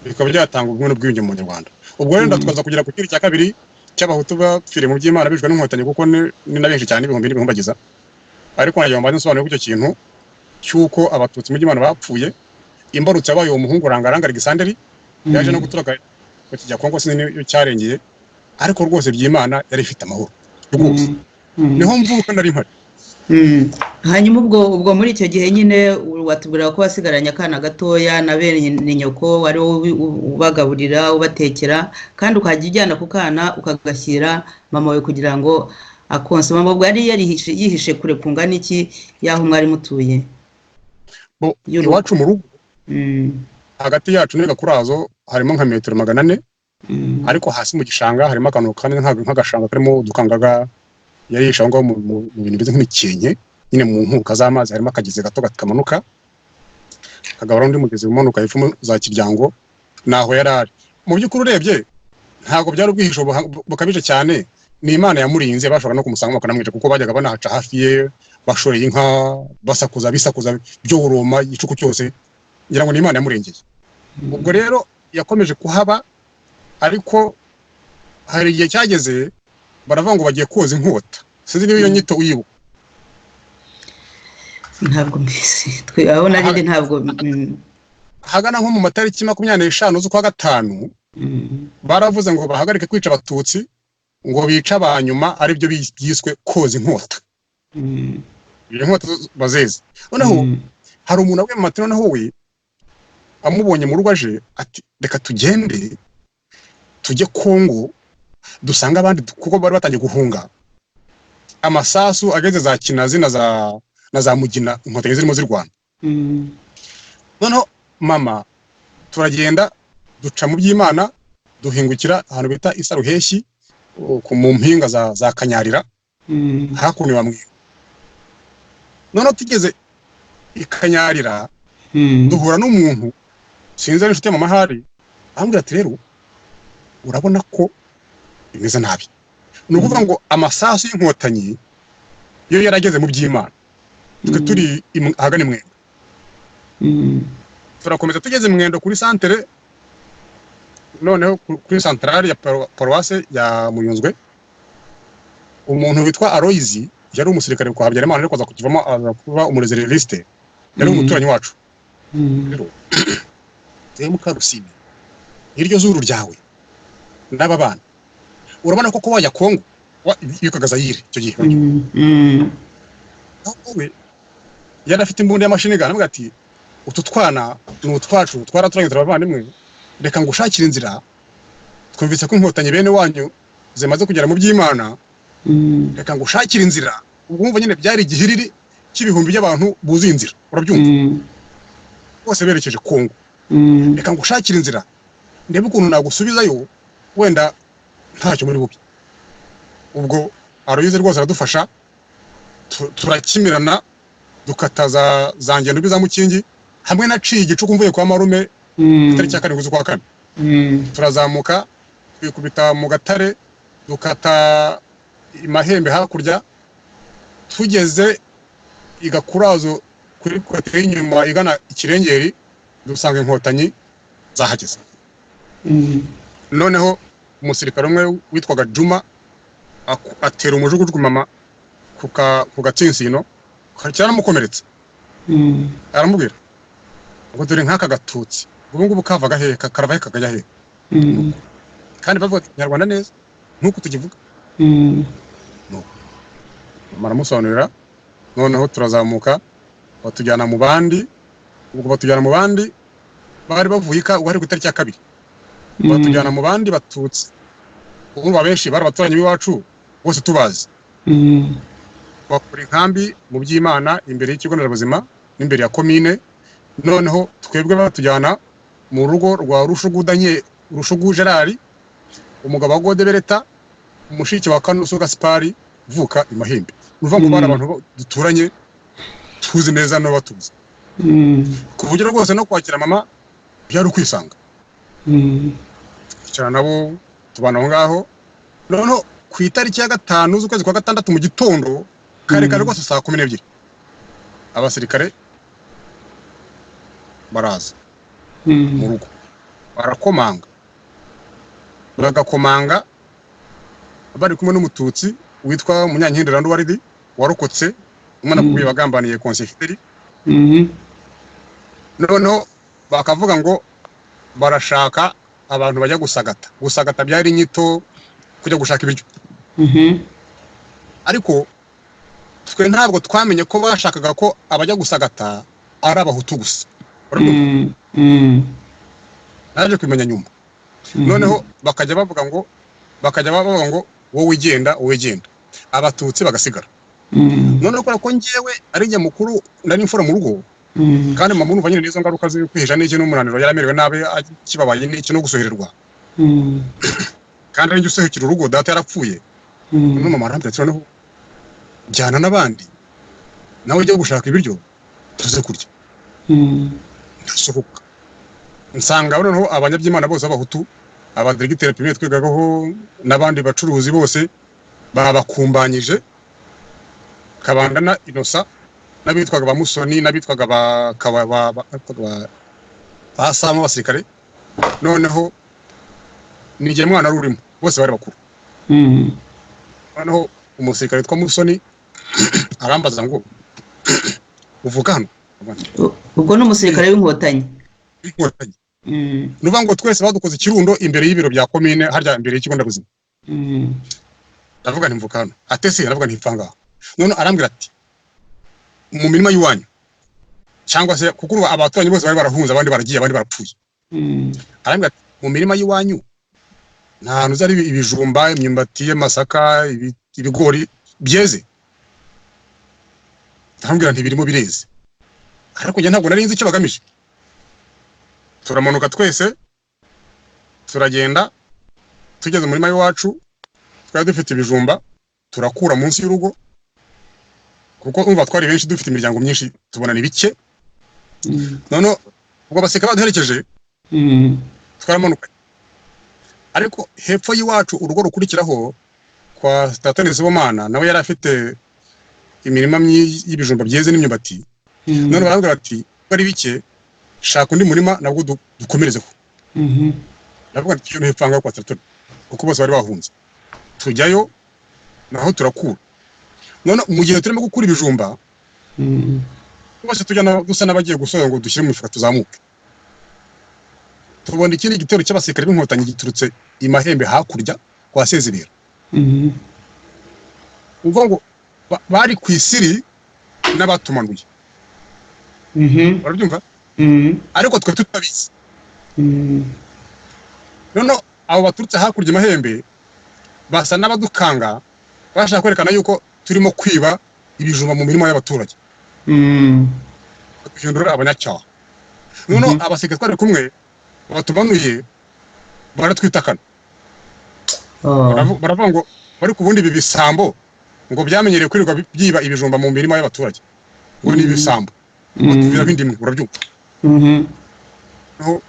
bikaba byatanga ubumwe n'ubwiyunge mu Banyarwanda. Ubwo rero tukaza kugera ku kindi cya kabiri cy'Abahutu bapfiriye mu Byimana bishwe n'Inkotanyi, kuko ni na benshi cyane, ibihumbi n'ibihumbagiza. Ariko nagira ngo mbanze nsobanure ko icyo kintu cy'uko Abatutsi mu Byimana bapfuye, imbarutso yabaye uwo muhungu Rangaranga Alexanderi, yaje no guturuka kijya Kongo, sinzi niyo cyarengeye, ariko rwose Byimana yari ifite amahoro rwose. Niho mvuka, nari mpari. Hanyuma ubwo muri icyo gihe nyine watubwira ko wasigaranye akana gatoya na bene nyoko, wari wowe ubagaburira, ubatekera, kandi ukajya ujyana ku kana ukagashyira mama wawe kugira ngo akonse. Mama ubwo yari yihishe kure kungana iki y'aho mwari mutuye? Bo, Y'urugo. Iwacu mu rugo, hagati yacu n'Igakurazo harimo nka metero 400. Ariko hasi mu gishanga harimo akantu kameze nk'agashanga karimo udukangaga. Yari yihishe aho ngaho mu bintu bimeze nk'imikenke nyine, mu nkuka z'amazi. Harimo akagezi gato kamanuka kagabura undi mugezi umanuka hepfo mu za Kiryango, naho yari ari. Mu by'ukuri urebye ntabwo byari ubwihisho bukabije cyane, ni Imana yamurinze. Bashobora no kumusanga bakanamwica, kuko bajyaga banahaca hafi ye bashoreye inka, basakuza, bisakuza byoroma igicuku cyose. Ngira ngo ni Imana yamurengeye. Ubwo rero yakomeje kuhaba, ariko hari igihe cyageze baravuga ngo bagiye koza inkota. Sinzi niba iyo nyito uyibuka. Ntabwo mbizi, twe aho narindi ntabwo. Hagana nko mu matariki 25 z'ukwa gatanu, baravuze ngo bahagarike kwica Abatutsi, ngo bice abanyuma, aribyo byiswe koza inkota. Iyo nkota bazeze noneho, hari umuntu abwiye mama ati noneho we amubonye mu rugo aje, ati reka tugende tujye Kongo dusange abandi, kuko bari batangiye guhunga amasasu ageze za Kinazi na za Mugina, Inkotanyi zirimo zirwana. Noneho mama turagenda, duca mu By'Imana, duhingukira ahantu bita Isaruheshyi, mu mpinga za Kanyarira, hakuno iwa Mwiru. Noneho tugeze i Kanyarira, duhura n'umuntu, sinzi ari inshuti ya mama ahari, arambwira ati rero urabona ko bimeze nabi. Ni ukuvuga ngo amasasu y'Inkotanyi yo yarageze mu By'Imana, twe turi ahagana i Mwendo. Turakomeza, tugeze Mwendo kuri santere, noneho kuri santarari ya paruwase ya Muyunzwe, umuntu witwa Aloyizi, yari umusirikare kwa Habyarimana ariko aza kukivamo, aza kuba umuréserviste, yari umuturanyi wacu. Rero rero Mukarusine, iryo zuru ryawe n'aba bana, urabona ko wajya Kongo, yitwaga Zayire icyo gihe. Aho we yari afite imbunda y'amachine gun, avuga ati utu twana ni utwacu, twaraturanye, turabavandimwe, reka ngushakire inzira. Twumvise ko Inkotanyi bene wanyu zimaze kugera mu By'Imana, reka ngushakire inzira. Ubwo wumva nyine byari igihiriri cy'ibihumbi by'abantu buzuye inzira, urabyumva, bose berekeje Kongo. Reka ngushakire inzira, ndebe ukuntu nagusubizayo, wenda ntacyo muri bubi. Ubwo Aloyize rwose aradufasha, turakimirana, dukata za ngendo mbi za Mukingi, hamwe naciye igicuku mvuye kwa marume, itariki ya 7 z'ukwa kane. Turazamuka, twikubita mu gatare, dukata i Mahembe hakurya, tugeze i Gakurazo kuri côté y'inyuma igana Ikirengeri, dusanga Inkotanyi zahageze. Noneho umusirikare umwe witwaga Juma atera umujugujugu mama ku gatsinsino, cyaramukomeretsa. Aramubwira ngo dore nk'aka gatutsi ubu ngubu kavaga hehe, karava he, kakajya hehe? Kandi bavuga Ikinyarwanda neza nk'uko tukivuga. Mama aramusobanurira. Noneho turazamuka, batujyana mu bandi. Ubwo batujyana mu bandi bari bavuye ubwo hari ku itariki ya 2, batujyana mu bandi Batutsi. Urumva benshi bari abaturanyi b'iwacu bose tubazi. Bakora inkambi mu By'Imana imbere y'ikigo nderabuzima n'imbere ya komine. Noneho twebwe batujyana mu rugo rwa Rushugu Daniel, Rushugu Gerard, umugabo wa Gode Bereta, umushiki wa Kanusu Gaspari uvuka i Mahembe. Uruvuga ngo bari abantu duturanye, tuzi neza n'abatuzi, ku buryo rwose no kwakira mama byari ukwisanga. Twicara nabo, tubana aho ngaho. Noneho ku itariki ya 5 z'ukwezi kwa gatandatu, mu gitondo kare kare rwose, saa 12, abasirikare baraza mu rugo, barakomanga, bagakomanga bari kumwe n'Umututsi witwa Munyankindi Randuwaridi warokotse umwana kubwiye bagambaniye konsefiteri. Noneho bakavuga ngo barashaka abantu bajya gusagata. Gusagata byari inyito kujya gushaka ibiryo. Ariko Twe ntabwo twamenye ko bashakaga ko abajya gusagata ari Abahutu gusa. Urabyumva? Naje kubimenya nyuma. Noneho bakajya bavuga ngo wowe ugenda, wowe genda, Abatutsi bagasigara. Noneho kubera ko njyewe ari njye mukuru, nari imfura mu rugo, kandi mama urumva nyine n'izo ngaruka zo kwihisha n'iki n'umunaniro, yaramerewe nabi, akibabaye n'iki no gusohererwa, kandi ari njye usohokera urugo, data yarapfuye. Noneho mama arambwira ati: "Noneho jyana n'abandi, nawe ujya gushaka ibiryo tuze kurya." Ndasohoka, nsanga noneho abanyabyimana bose b'Abahutu, abadiregiteri primaire twigagaho n'abandi bacuruzi bose babakumbanyije, Kabandana Innocent n'abitwaga ba Musoni n'abitwaga ba Kaba- ba ba ba- ba Samu abasirikare. Noneho ni igihe mwana wari urimo, bose bari bakuru. Noneho umusirikare witwa Musoni arambaza ngo: "Uvuka hano?" Ubwo ni umusirikare w'Inkotanyi? Inkotanyi. Ni ukuvuga ngo twese badukoze ikirundo imbere y'ibiro bya komine, harya imbere y'ikigo nderabuzima. Ndavuga nti: "Mvuka hano." Atese? Ndavuga nti: "Mva ngaho." None arambwira ati: "Mu mirima y'iwanyu cyangwa se," kuko urumva abaturanyi bose bari barahunze, abandi baragiye, abandi barapfuye. Arambwira ati: "Mu mirima y'iwanyu nta hantu uzari ibijumba, imyumbati, amasaka, ibigori byeze?" Ndamubwira nti: "Birimo bireze." Ariko njye ntabwo nari nzi icyo bagamije. Turamanuka twese, turagenda, tugeze mu murima w'iwacu twari dufite ibijumba, turakura munsi y'urugo, kuko umva twari benshi, dufite imiryango myinshi, tubona ni bike. Noneho ubwo baseka baduherekeje, twaramanuka, ariko hepfo y'iwacu, urugo rukurikiraho kwa Tatani Sibomana, nawe yari afite imirima y'ibijumba byeze n'imyumbati. None barabwira bati: "Ko ari bike, shaka undi murima nabwo dukomerezeho." Ndavuga nti: "Tujye no hepfo aha ngaha kwa Tatani," kuko bose bari bahunze. Tujyayo naho turakura. None mu gihe turimo gukura ibijumba, bose tujya dusa n'abagiye gusoza ngo dushyire mu mifuka tuzamuke, tubona ikindi gitero cy'abasirikare b'Inkotanyi giturutse i Mahembe hakurya kwa Sezibera. Uvuga ngo bari ku isiri n'abatumanuye. Urabyumva? Ariko twe tutabizi. Noneho abo baturutse hakurya i Mahembe basa n'abadukanga, bashaka kwerekana yuko turimo kwiba ibijumba mu mirima y'abaturage, baduhindura abanyacyaha. Noneho abasirikare twari kumwe batumanuye baratwitakana. Baravuga ngo bari ku bundi ibi bisambo ngo byamenyereye kwirirwa byiba ibijumba mu mirima y'abaturage, ngo ni ibisambo, batubwira indimwe. Urabyumva? Noneho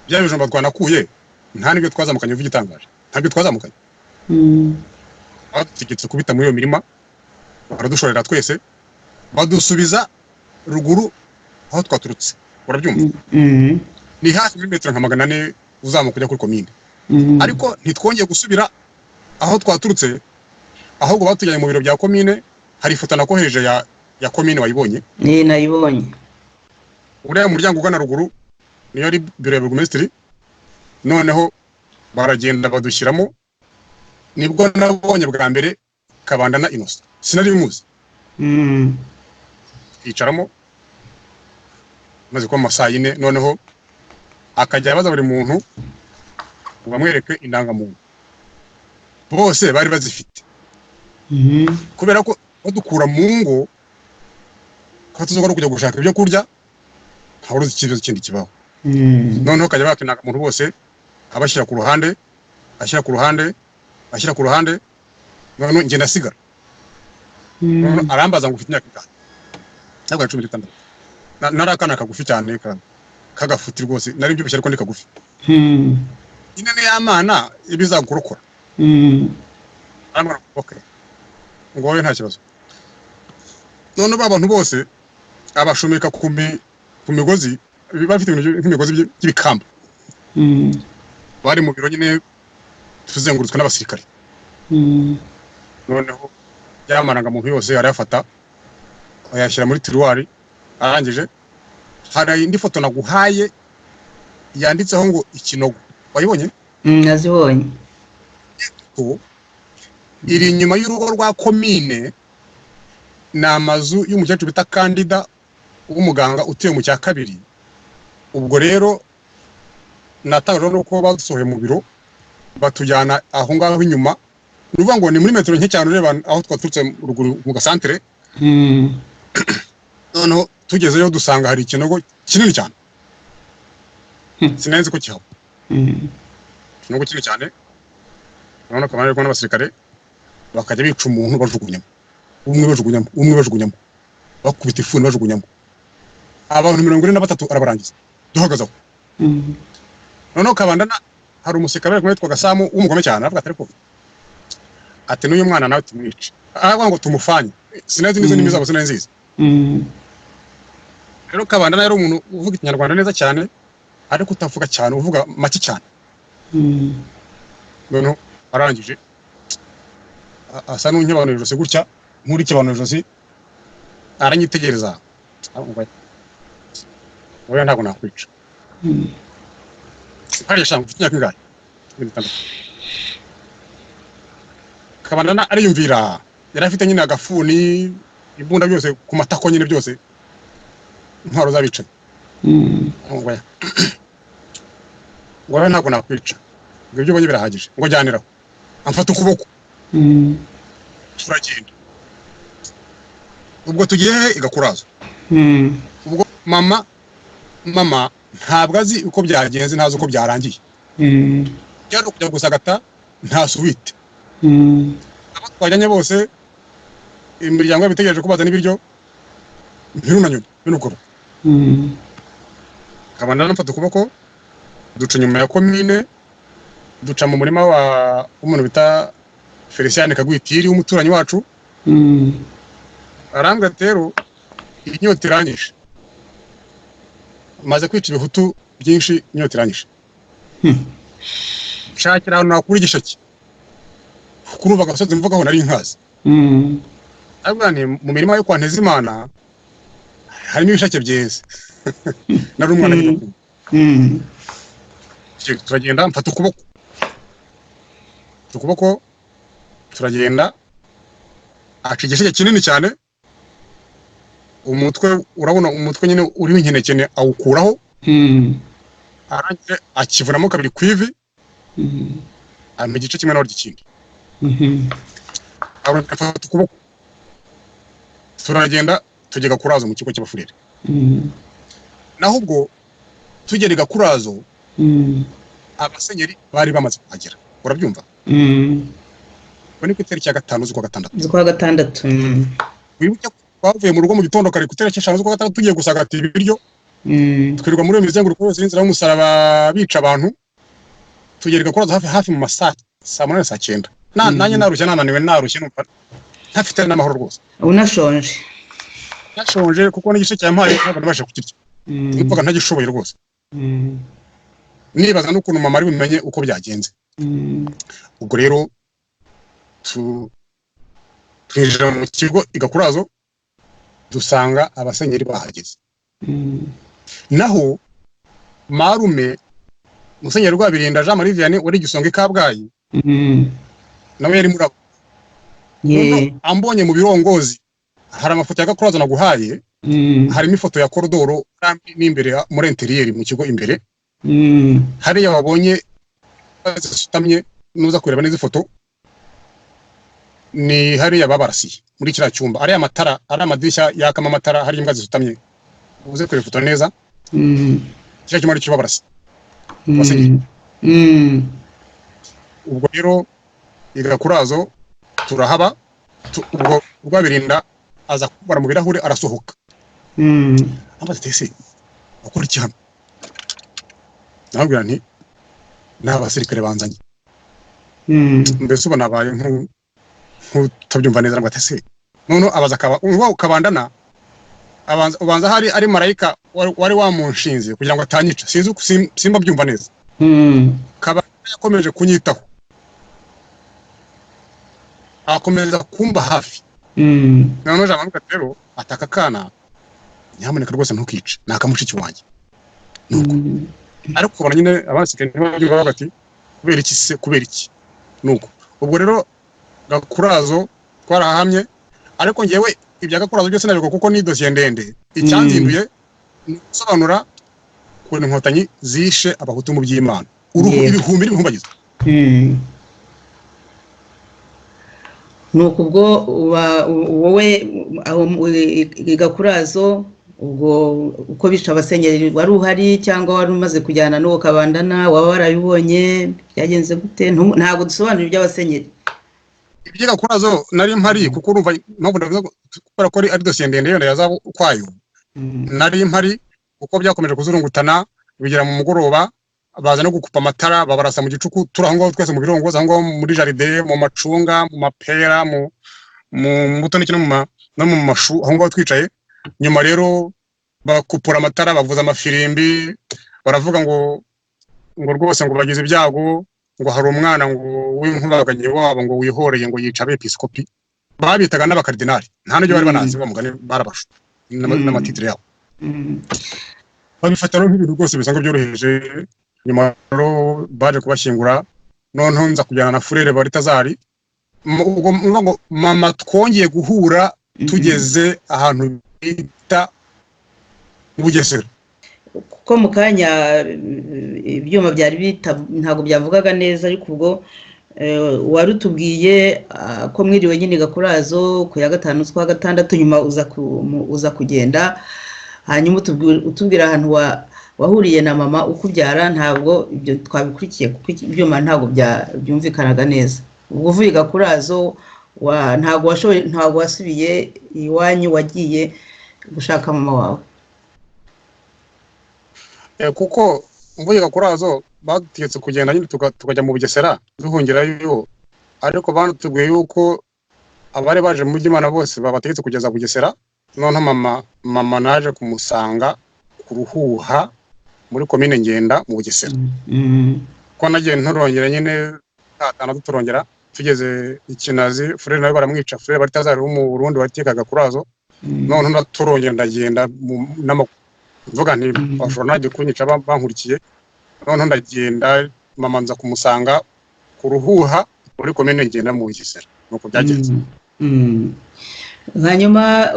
bya bijumba twanakuye nta n'ibyo twazamukanye. Uvuga igitangaje, ntabyo twazamukanye. Badutegetse kubita muri iyo mirima, baradushorera twese, badusubiza ruguru aho twaturutse. Urabyumva? Ni hafi muri metero nka 400 uzamuka ujya kuri komine. Ariko ntitwongeye gusubira aho twaturutse, ahubwo batujyanye mu biro bya komine. Hari ifoto nakohereje ya komine, wayibonye? Ni nayibonye. Uriya muryango ugana ruguru niyo ari biro ya burugumesitiri. Noneho baragenda badushyiramo. Nibwo nabonye bwa mbere Kabandana Innocent, sinari muzi. Twicaramo, maze kuba mu ma saa 4, noneho akajya abaza buri muntu ngo amwereke indangamuntu. Bose bari bazifite, kubera ko badukura mu ngo ko tuzoga no kujya gushaka ibyo kurya, ntawe uzi ikibazo kindi kibaho. Noneho akajya baka indangamuntu bose, abashyira ku ruhande, ashyira ku ruhande, ashyira ku ruhande. Noneho njye ndasigara. Noneho arambaza ngo: "Ufite imyaka ingahe?" Ntabwo 16. Nari akana kagufi cyane, kagafuti rwose, nari mbyibushye ariko ni kagufi. Nyine ni ya Mana ibizakurokora. Arambwira ngo: "Okay," ngo: "Wowe nta kibazo." None ba bantu bose abashumika ku migozi, bafite ibintu nk'imigozi by'ibikamba. Bari mu biro nyine, tuzengurutswe n'abasirikare. Noneho ya marangamuntu yose arayafata, ayashyira muri tiroir. Arangije, hari indi foto naguhaye yanditseho ngo Ikinogo, wayibonye? Nazibonye. Ko iri inyuma y'urugo rwa komine. Ni amazu y'umukecuru bita Kandida w'umuganga utuye mu cya kabiri. Ubwo rero natangajwe nuko badusohoye mu biro, batujyana aho ngaho inyuma. Ni ukuvuga ngo ni muri metero nke cyane ureba aho twaturutse ruguru mu gasantere. Noneho tugezeyo dusanga hari ikinogo kinini cyane. Sinari nzi ko kihaba. Ikinogo kinini cyane. Urabona ko bari kumwe n'abasirikare, bakajya bica umuntu bajugunyamo umwe, bajugunyamo umwe, bajugunyamo, bakubita ifuni bajugunyamo. Abantu 43 arabarangiza duhagaze aho. Noneho Kabandana, hari umusirikare bari kumwe witwaga Samu w'umugome cyane, aravuga ati: "Ariko," ati, "n'uyu mwana nawe tumwice." Aravuga ngo tumufanye. Sinari nzi ndimi zabo, sinari nzizi. Rero Kabandana yari umuntu uvuga Ikinyarwanda neza cyane, ariko utavuga cyane, uvuga make cyane. Noneho arangije asa n'unkebanura ijosi gutya, nk'urikebanura ijosi, aranyitegereza. Aravuga: "Oya, ntabwo nakwica." Hariya shanga ufite imyaka ingahe? 16. Kabandana ariyumvira, yari afite nyine agafuni, imbunda, byose ku matako nyine, byose intwaro z'abicanyi. Ngo oya, ngo oya, ntabwo nakwica, ngo ibyo ubonye birahagije, ngo jyaniraho. Amfata ukuboko, turagenda. Ubwo tugiye he? I Gakurazo. Ubwo mama ntabwo azi uko byagenze, ntazi uko byarangiye. Byari ukujya gusagata, nta suite. Abo twajyanye bose, imiryango yabo itegereje ko bazana ibiryo, ntirunanyoni binukuru. Nkaba mfata ukuboko, duca inyuma ya komine, duca mu murima wa w'umuntu bita Felicien Kagwitiri w'umuturanyi wacu. Arambwira ati: "Rero inyota iranyishe, maze kwica ibihutu byinshi, inyota iranyishe. Nshakira ahantu nakura igisheke." Kuko urumva agasozi mvugaho nari nkazi. Arabwira nti: "Mu mirima yo kwa Ntezimana harimo ibisheke byeze." Nari umwana nyine. Turagenda, mfata ukuboko, mfata ukuboko, turagenda. Aca igisheke kinini cyane, umutwe, urabona umutwe nyine uriho inkenekene, awukuraho. Arangije akivunamo kabiri ku ivi. Ampa igice kimwe nawe ikindi. Arongera afata ukuboko, turagenda, tujya Gakurazo mu kigo cy'Abafurere. Naho ubwo tugera i Gakurazo, abasenyeri bari bamaze kuhagera, urabyumva? Ubwo ni ku itariki ya 5 z'ukwa gatandatu. Z'ukwa gatandatu. Wibuke ko twavuye mu rugo mu gitondo kare ku itariki 5 z'ukwa gatandatu, tugiye gusagata ibiryo. Twirirwa muri iyo mizenguruko yose y'inzira y'umusaraba, bica abantu, tugera i Gakurazo hafi hafi mu masaa saa 8, saa 9. Nanjye narushye, nananiwe, narushye, numva ntafite n'amahoro rwose. Unashonje. Nashonje, kuko n'igice cyampaye ntabwo nabasha kukirya. Numvaga ntagishoboye rwose. Nibaza n'ukuntu mama ari bumenye uko byagenze. Ubwo rero twinjira mu kigo i Gakurazo, dusanga abasenyeri bahageze. Naho marume Musenyeri Rwabirinda Jean Marie Vianney, wari igisonga i Kabgayi, nawe yari muri abo. Noneho ambonye mu birongozi, hari amafoto ya Gakurazo naguhaye. Harimo ifoto ya koridoro n'imbere muri intérieur mu kigo imbere. Hariya wabonye zisutamye, nuza kureba neza ifoto, ni hariya babarasiye muri kiriya cyumba, ariya amatara, ari amadirishya yakamo amatara, hari imbwa zisutamye. Uze kureba ifoto neza. Kiriya cyumba aricyo babarasiye. Abasenyeri. Ubwo rero i Gakurazo turahaba. Ubwo Rwabirinda aza kubara mu birahure, arasohoka. Ambaza ati: "Ese ukora iki hano?" Nababwira nti: "Ni abasirikare banzanye." Mbese ubu nabaye nk'utabyumva neza, ngo ati: "Ese?" Noneho abaza akaba uwo Kabandana, abanza ubanza hari ari marayika wari wamunshinze kugira ngo atanyica. Sinzi simba byumva neza. Kabandana yakomeje kunyitaho, akomeza kumba hafi. Noneho Jean Marie rero ataka: "Kana nyamuneka rwose ntukice, ni akamushiki wanjye." Nuko ariko ubona nyine abasirikare ntibabyumva, bavuga ati: "Kubera iki se? Kubera iki?" Nuko ubwo rero Gakurazo twarahahamye, ariko ngewe Ibya Gakurazo byose nabwo kuko ni dosiye ndende. Icyanzinduye ni gusobanura ukuntu Inkotanyi zishe Abahutu mu By'Imana, ibihumbi n'ibihumbagiza. Nuko ubwo wowe aho i Gakurazo, ubwo uko bishe abasenyeri, wari uhari cyangwa wari umaze kujyana n'uwo Kabandana? Waba warabibonye? Byagenze gute? Ntabwo dusobanura iby'abasenyeri. Iby'Gakurazo nari mpari, kuko urumva impamvu ndavuga kubera ko ari dosiye ndende yenda yazaba ukwayo. Nari mpari kuko byakomeje kuzurungutana bigera mu mugoroba, baza no gukupa amatara, babarasa mu gicuku turi aho ngaho twese mu birongozi, aho ngaho muri jardin, mu macunga, mu mapera, mu mbuto n'iki, no mu mashu, aho ngaho twicaye. Nyuma rero bakupura amatara, bavuza amafirimbi, baravuga ngo rwose ngo bagize ibyago, ngo hari umwana ngo w'inkubaganyi wabo ngo wihoreye, ngo yica abepiskopi babitaga n'abakardinali, nta n'ibyo bari banazi, bamugani barabashu n'amatitire yabo. Babifata rero nk'ibintu rwose bisanzwe byoroheje. Nyuma rero baje kubashyingura, noneho nza kujyana na Furere Baritazari. Ubwo mvuga ngo mama twongeye guhura tugeze ahantu bita mu Bugesera. Kuko mu kanya ibyuma byari bita ntabwo byavugaga neza, ariko ubwo wari utubwiye ko mwiriwe nyine Gakurazo ku ya 5 z'ukwa 6, nyuma uza kugenda, hanyuma utubwira ahantu wahuriye na mama ukubyara. Ntabwo ibyo twabikurikiye kuko ibyuma ntabwo byumvikanaga neza. Ubwo uvuye i Gakurazo ntabwo washoboye, ntabwo wasubiye iwanyu, wagiye gushaka mama wawe? Kuko mvuye Gakurazo badutegetse kugenda nyine tukajya mu Bugesera duhungirayo, ariko banatubwiye yuko abari baje mu By'Imana bose babategetse kugeza Bugesera. Noneho mama naje kumusanga ku Ruhuha muri komine Ngenda mu Bugesera, ko nagiye nturongera nyine tatana duturongera tugeze i Kinazi, Furere nawe baramwica, Furere Baritazari wo mu Burundi watekaga Kurazo. Noneho ndaturongera ndagenda mvuga nti bashobora nanjye kunyica bankurikiye. Noneho ndagenda, mama nza kumusanga ku Ruhuha muri komine Ngenda mu Bugesera, nuko byagenze. Hanyuma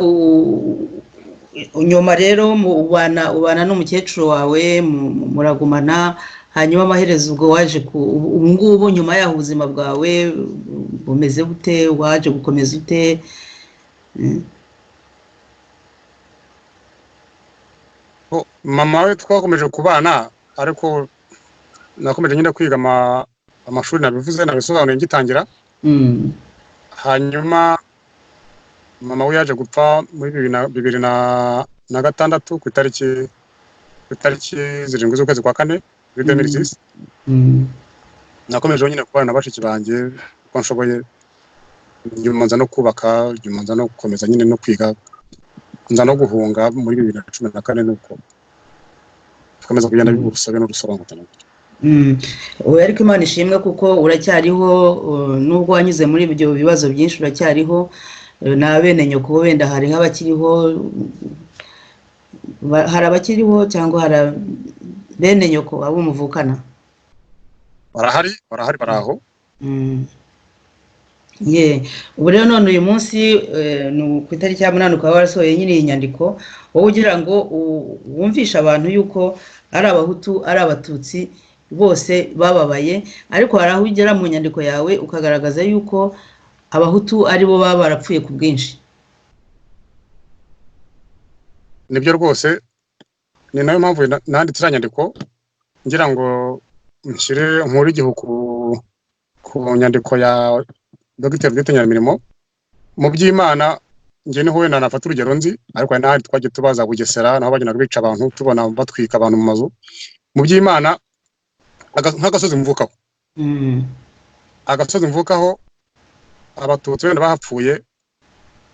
nyuma rero ubana n'umukecuru wawe, muragumana, hanyuma amaherezo ubwo waje ku ubu ngubu nyuma yaho ubuzima bwawe bumeze bute? Waje gukomeza ute? Mama we twakomeje kubana, ariko nakomeje nyine kwiga amashuri, nabivuze nabisobanuye ngitangira. Hanyuma mama we yaje gupfa muri 2006 ku itariki 7 z'ukwezi kwa kane muri 2006. Nakomeje nyine kubana na bashiki banjye uko nshoboye, nyuma nza no kubaka, nyuma nza no gukomeza nyine no kwiga, nza no guhunga muri 2014, nuko tukomeza kugenda bibusabe n'urusobanutane. Oya, ariko Imana ishimwe kuko uracyariho, nubwo wanyuze muri ibyo bibazo byinshi uracyariho. Na bene nyoko wenda hariho abakiriho, hari abakiriho cyangwa hari bene nyoko abo muvukana? Barahari, barahari, baraho. Ye, ubu rero none uyu munsi ni ku itariki ya 8, ukaba warasohoye nyine iyi nyandiko wowe ugira ngo wumvishe abantu yuko ari Abahutu ari Abatutsi bose bababaye, ariko hari aho ugera mu nyandiko yawe ukagaragaza yuko Abahutu ari bo baba barapfuye ku bwinshi. Nibyo rwose, ni nayo mpamvu nanditse iriya nyandiko ngira ngo nshyire nkure igihu ku nyandiko ya Dr Judith Nyiramirimo. Mu By'Imana njye niho wenda nafata urugero nzi, ariko hari n'ahandi twagiye tubaza, Bugesera naho bagendaga bica abantu, tubona batwika abantu mu mazu. Mu By'Imana nk'agasozi mvukaho, agasozi mvukaho Abatutsi wenda bahapfuye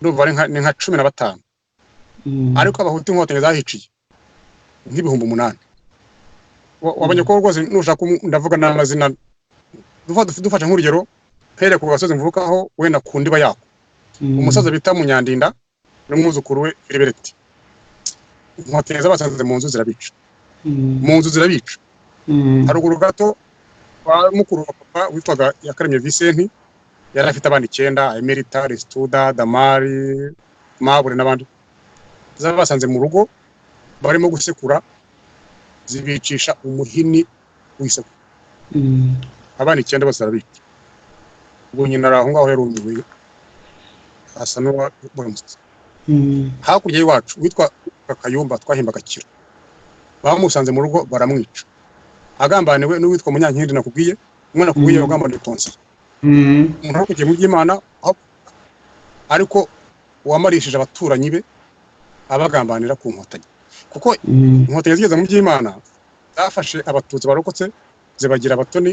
ndumva ari ni nka 15, ariko Abahutu Inkotanyi zahiciye nk'8,000. Wabonye ko rwose nushaka ndavuga n'amazina, dufashe nk'urugero mpere ku gasozi mvukaho wenda ku ndiba yako, umusaza bita Munyandinda n'umwuzukuru we Filiberti, Inkotanyi zabasanze mu nzu zirabica, mu nzu zirabica. Haruguru gato kwa mukuru wa papa witwaga Yakaremye Vicente, yari afite abana 9, Emerita, Restuda, Damari, Mabure n'abandi, zabasanze mu rugo barimo gusekura, zibicisha umuhini w'isekuru. Abana 9 bose barabica. Ubwo nyina ari aho ngaho yarumiwe, asa n'uwaburamutse. Hakurya y'iwacu witwa Kayumba twahimbaga Kiro, bamusanze mu rugo baramwica, agambaniwe n'uwitwa Munyankindi nakubwiye, umwe nakubwiye wagambaniye konseye, umuntu wakugiye mu by'Imana, ariko wamarishije abaturanyi be abagambanira ku Nkotanyi, kuko Inkotanyi zigeze mu by'Imana zafashe Abatutsi barokotse zibagira abatoni,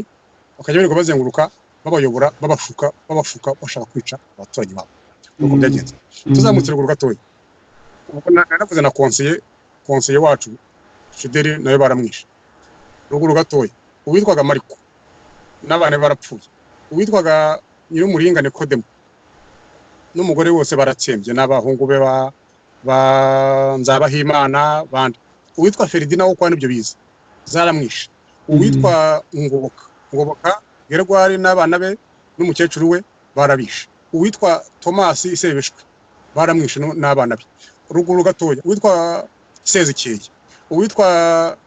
bakajya birirwa bazenguruka babayobora, babashuka babashuka, bashaka kwica abaturanyi babo. Nuko byagenze. Tuzamutse ruguru gatoya, ubwo nanavuze na konseye wacu Fideli, nawe baramwishe. Ruguru gatoya uwitwaga Mariko n'abana be barapfuye, uwitwaga Nyir'Umuringa Nikodemu n'umugore bose baratsembye, n'abahungu be ba Nzabahimana bandi. Uwitwa Feridina wo kwa nibyo biza zaramwishe. Uwitwa Ngoboka Gerwari n'abana be n'umukecuru we barabishe. Uwitwa Tomasi Sebishwe baramwishe n'abana be. Ruguru gatoya uwitwa Sezikeye, uwitwa,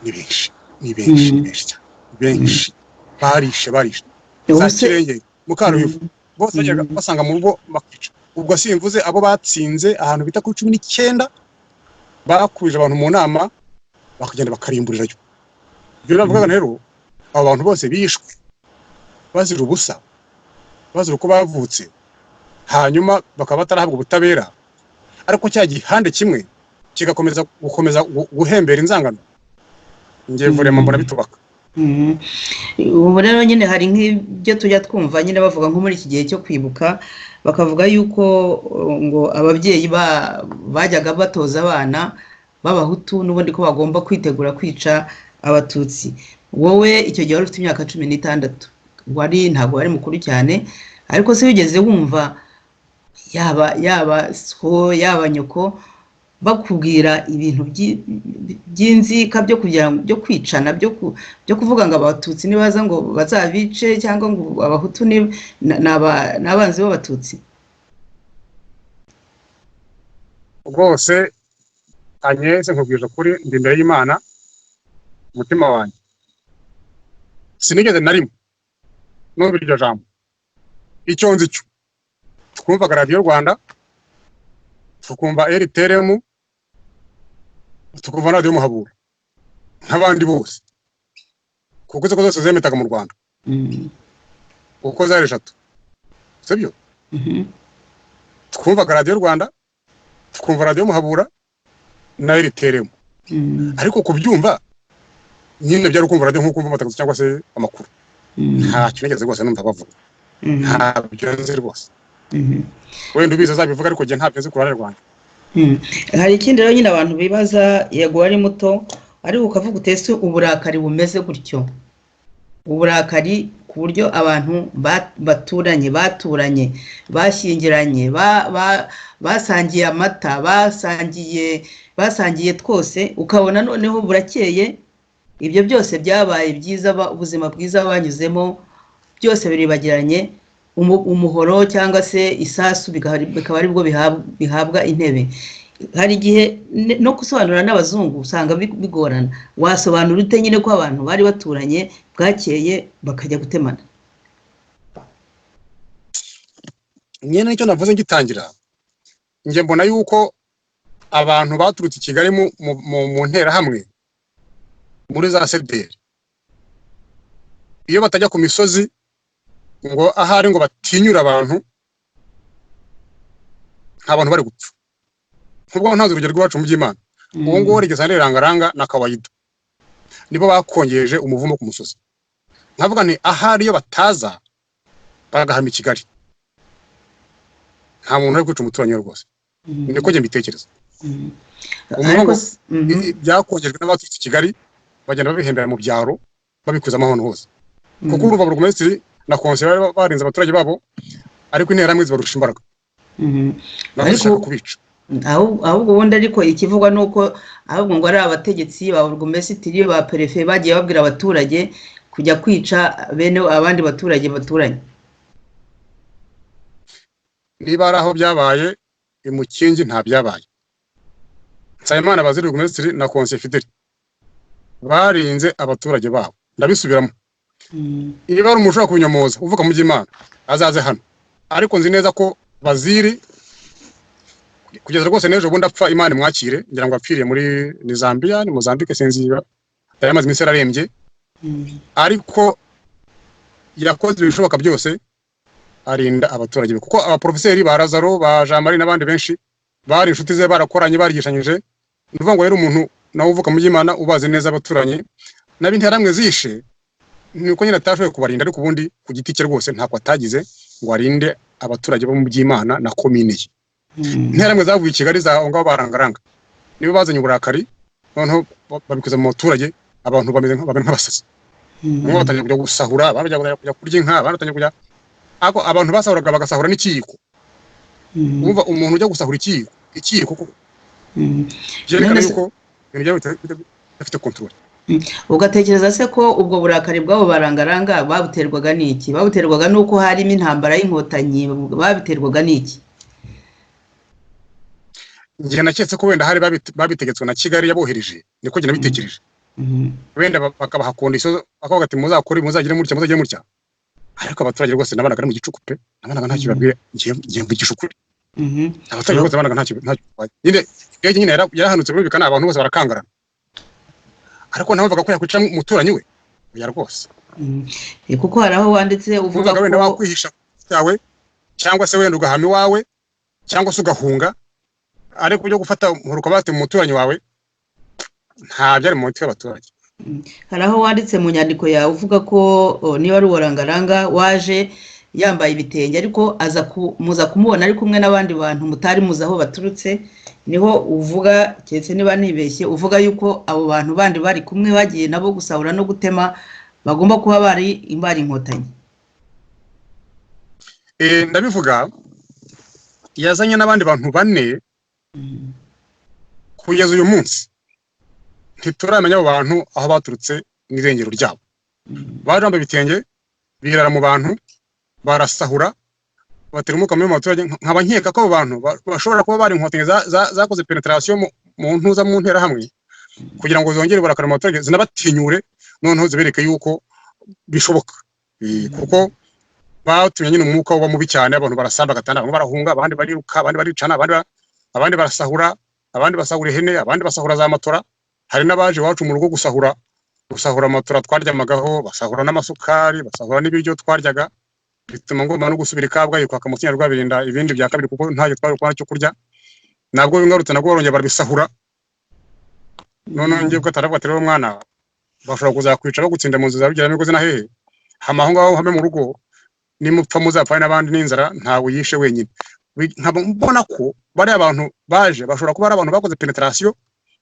ni benshi, ni benshi, ni benshi cyane, benshi barishe, barishe za Kirenge, Mukarubivu, bose bajyaga basanga mu rugo bakica. Ubwo simvuze abo batsinze ahantu bita kuri 19, bakubije abantu mu nama bakagenda bakarimburirayo. Ibyo navugaga rero, abo bantu bose bishwe bazira ubusa, bazira uko bavutse, hanyuma bakaba batarahabwa ubutabera, ariko cya gihande kimwe kigakomeza gukomeza guhembera inzangano. Njye vraiment mbona bitubaka. Ubu rero nyine hari nk'ibyo tujya twumva nyine bavuga nko muri iki gihe cyo kwibuka, bakavuga yuko ngo ababyeyi bajyaga batoza abana b'Abahutu n'ubundi ko bagomba kwitegura kwica Abatutsi. Wowe icyo gihe wari ufite imyaka 16, wari ntabwo wari mukuru cyane, ariko se wigeze wumva yaba so, yaba nyoko bakubwira ibintu by'inzika byo kugira ngo byo kwicana, byo kuvuga ngo Abatutsi nibaza ngo bazabice, cyangwa ngo Abahutu ni abanzi b'Abatutsi? Rwose Agnès, nkubwije ukuri, ndi imbere y'Imana, umutima wanjye, sinigeze na rimwe numva iryo jambo. Icyo nzi cyo, twumvaga Radiyo Rwanda, tukumva RTLM, tukumva Radiyo Muhabura nk'abandi bose, kuko izo zose zemetaga mu Rwanda, kuko zari eshatu, sibyo? Twumvaga Radiyo Rwanda, tukumva Radiyo Muhabura na RTLM. Ariko kubyumva nyine byari ukumva radiyo nk'uko umva amatangazo cyangwa se amakuru. Ntacyo nigeze rwose numva bavuga. Ntabyo nzi rwose. Wenda ubizi azabivuga, ariko njye ntabyo nzi ku ruhande rwanjye. Hari ikindi rero nyine abantu bibaza. Yego wari muto, ariko ukavuga utese uburakari bumeze gutyo, uburakari ku buryo abantu baturanye, baturanye, bashyingiranye, basangiye amata, basangiye twose, ukabona noneho burakeye, ibyo byose byabaye byiza, ubuzima bwiza banyuzemo byose biribagiranye, umuhoro cyangwa se isasu bikaba aribwo bihabwa intebe. Hari igihe no gusobanura n'abazungu usanga bigorana. Wasobanura ute nyine ko abantu bari baturanye bwakeye bakajya gutemana? Nyine nicyo navuze ngitangira, njye mbona yuko abantu baturutse i Kigali mu nterahamwe, muri za CDR, iyo batajya ku misozi ngo ahari ngo batinyure abantu, nta bantu bari gupfa. Nk'ubwo ntanze urugero rw'iwacu mu by'Imana, uwo nguwo rigeze Rangaranga na Kawaida, nibo bakongeje umuvumo ku musozi. Nkavuga nti ahari iyo bataza bagahama i Kigali, nta muntu uri kwica umuturanyi we rwose. Niko njye mbitekereza. Ariko Byakongejwe n'abaturutse i Kigali, bagenda babihembera mu byaro, babikuzamo ahantu hose, kuko urumva burugumesitiri na konseye bari barinze abaturage babo, ariko interahamwe zibarusha imbaraga, nabo zishaka kubica. Ahubwo ubundi ariko ikivugwa ni uko ahubwo ngo ari abategetsi ba burugumesitiri, ba perefe, bagiye babwira abaturage kujya kwica bene abandi baturage baturanye. Niba ari aho byabaye, Imukingi nta byabaye. Nsabimana Bazili, burugumesitiri, na Konseye Fideli barinze abaturage babo. Ndabisubiramo, niba hari umuntu ushobora kubinyomoza uvuka mu by'Imana azaze hano, ariko nzi neza ko Bazili kugeza rwose n'ejo bundi apfa, Imana imwakire, ngira ngo apfiriye muri ni Zambia, ni Mozambique, sinzi, yari amaze iminsi yararembye, ariko yakoze ibishoboka byose arinda abaturage be, kuko abaprofeseri ba Lazaro, ba Jean Marie n'abandi benshi bari inshuti ze, barakoranye, barigishanyije. Ni ukuvuga ngo rero umuntu nawe uvuka mu by'Imana ubazi neza abaturanyi n'ab'Interahamwe zishe, ni uko nyine atashoboye kubarinda, ariko ubundi ku giti cye rwose ntako atagize ngo arinde abaturage bo mu by'Imana na komine ye. Interahamwe zavuye i Kigali za aho ngaho barangaranga, nibo bazanye uburakari, noneho babikoza mu baturage, abantu bameze nk'abasazi. Bamwe batangiye kujya gusahura, abandi bajya kujya kurya inka, abandi batangiye kujya, ariko abantu basahuraga bagasahura n'ikiyiko. Wumva umuntu ujya gusahura ikiyiko, ikiyiko koko, byerekana yuko ibintu byabo bidafite contrôle. Ugatekereza se ko ubwo burakari bw'abo barangaranga babuterwaga n'iki? Babuterwaga n'uko harimo intambara y'Inkotanyi? Babiterwaga n'iki? Njye naketse ko wenda hari babitegetswe na Kigali yabohereje, niko njye nabitekereje. Wenda bakabaha condition, bakavuga ati muzakore, muzagire mutya, muzagire mutya, ariko abaturage rwose nabonaga ari mu gicuku pe, nabonaga ntacyo babwira. Ngiye mvugisha ukuri, abaturage rwose nabonaga ntacyo batwaye. Nyine indege nyine yarahanutse birumvikana, abantu bose barakangarana, ariko ntabwo ko yakwica umuturanyi we, oya rwose. Kuko hari aho wanditse uvuga wumvaga wenda ko wakwihisha cyawe, cyangwa se wenda ugahama iwawe, cyangwa se ugahunga, ariko ujya gufata umuhoro bati mu muturanyi wawe, nta byari mu mitwe y'abaturage. Hari aho wanditse mu nyandiko yawe uvuga ko niba ari uwarangaranga waje yambaye ibitenge, ariko aza muza kumubona ari kumwe n'abandi bantu mutari muzi aho baturutse. Niho uvuga, keretse niba nibeshye, uvuga yuko abo bantu bandi bari kumwe bagiye nabo gusahura no gutema bagomba kuba bari Inkotanyi. Ndabivuga, yazanye n'abandi bantu bane. Kugeza uyu munsi ntituramenya abo bantu aho baturutse n'irengero ryabo. Baje bambaye ibitenge, birara mu bantu, barasahura, batera umwuka mubi mu baturage. Nkaba nkeka ko abo bantu bashobora kuba bari Inkotanyi zakoze pénétration mu ntuza, mu Nterahamwe, kugira ngo zongere uburakari mu baturage, zinabatinyure, noneho zibereke yuko bishoboka. Kuko batumye nyine umwuka uba mubi cyane, abantu barasamba bagatana, bamwe barahunga, abandi bariruka, abandi baricana, abandi barasahura, abandi basahura ihene, abandi basahura za matora. Hari n'abaje iwacu mu rugo gusahura matora twaryamagaho, basahura n'amasukari, basahura n'ibiryo twaryaga, bituma ngomba no gusubira i Kabgayi kwaka Musenyeri Rwabirinda ibindi bya kabiri, kuko ntacyo twari kubona cyo kurya. Nabwo ngarutse nabwo barongera barabisahura. Noneho ngiye ko ataravuga ati: "Rero mwana, bashobora kuzakwica bagutsinda mu nzu za Rugeramigozi na hehe, hama aho ngaho, hame mu rugo, nimupfa muzapfane n'abandi n'inzara, ntawe yishe wenyine." Nkaba mbona ko bariya bantu baje bashobora kuba ari abantu bakoze pénétration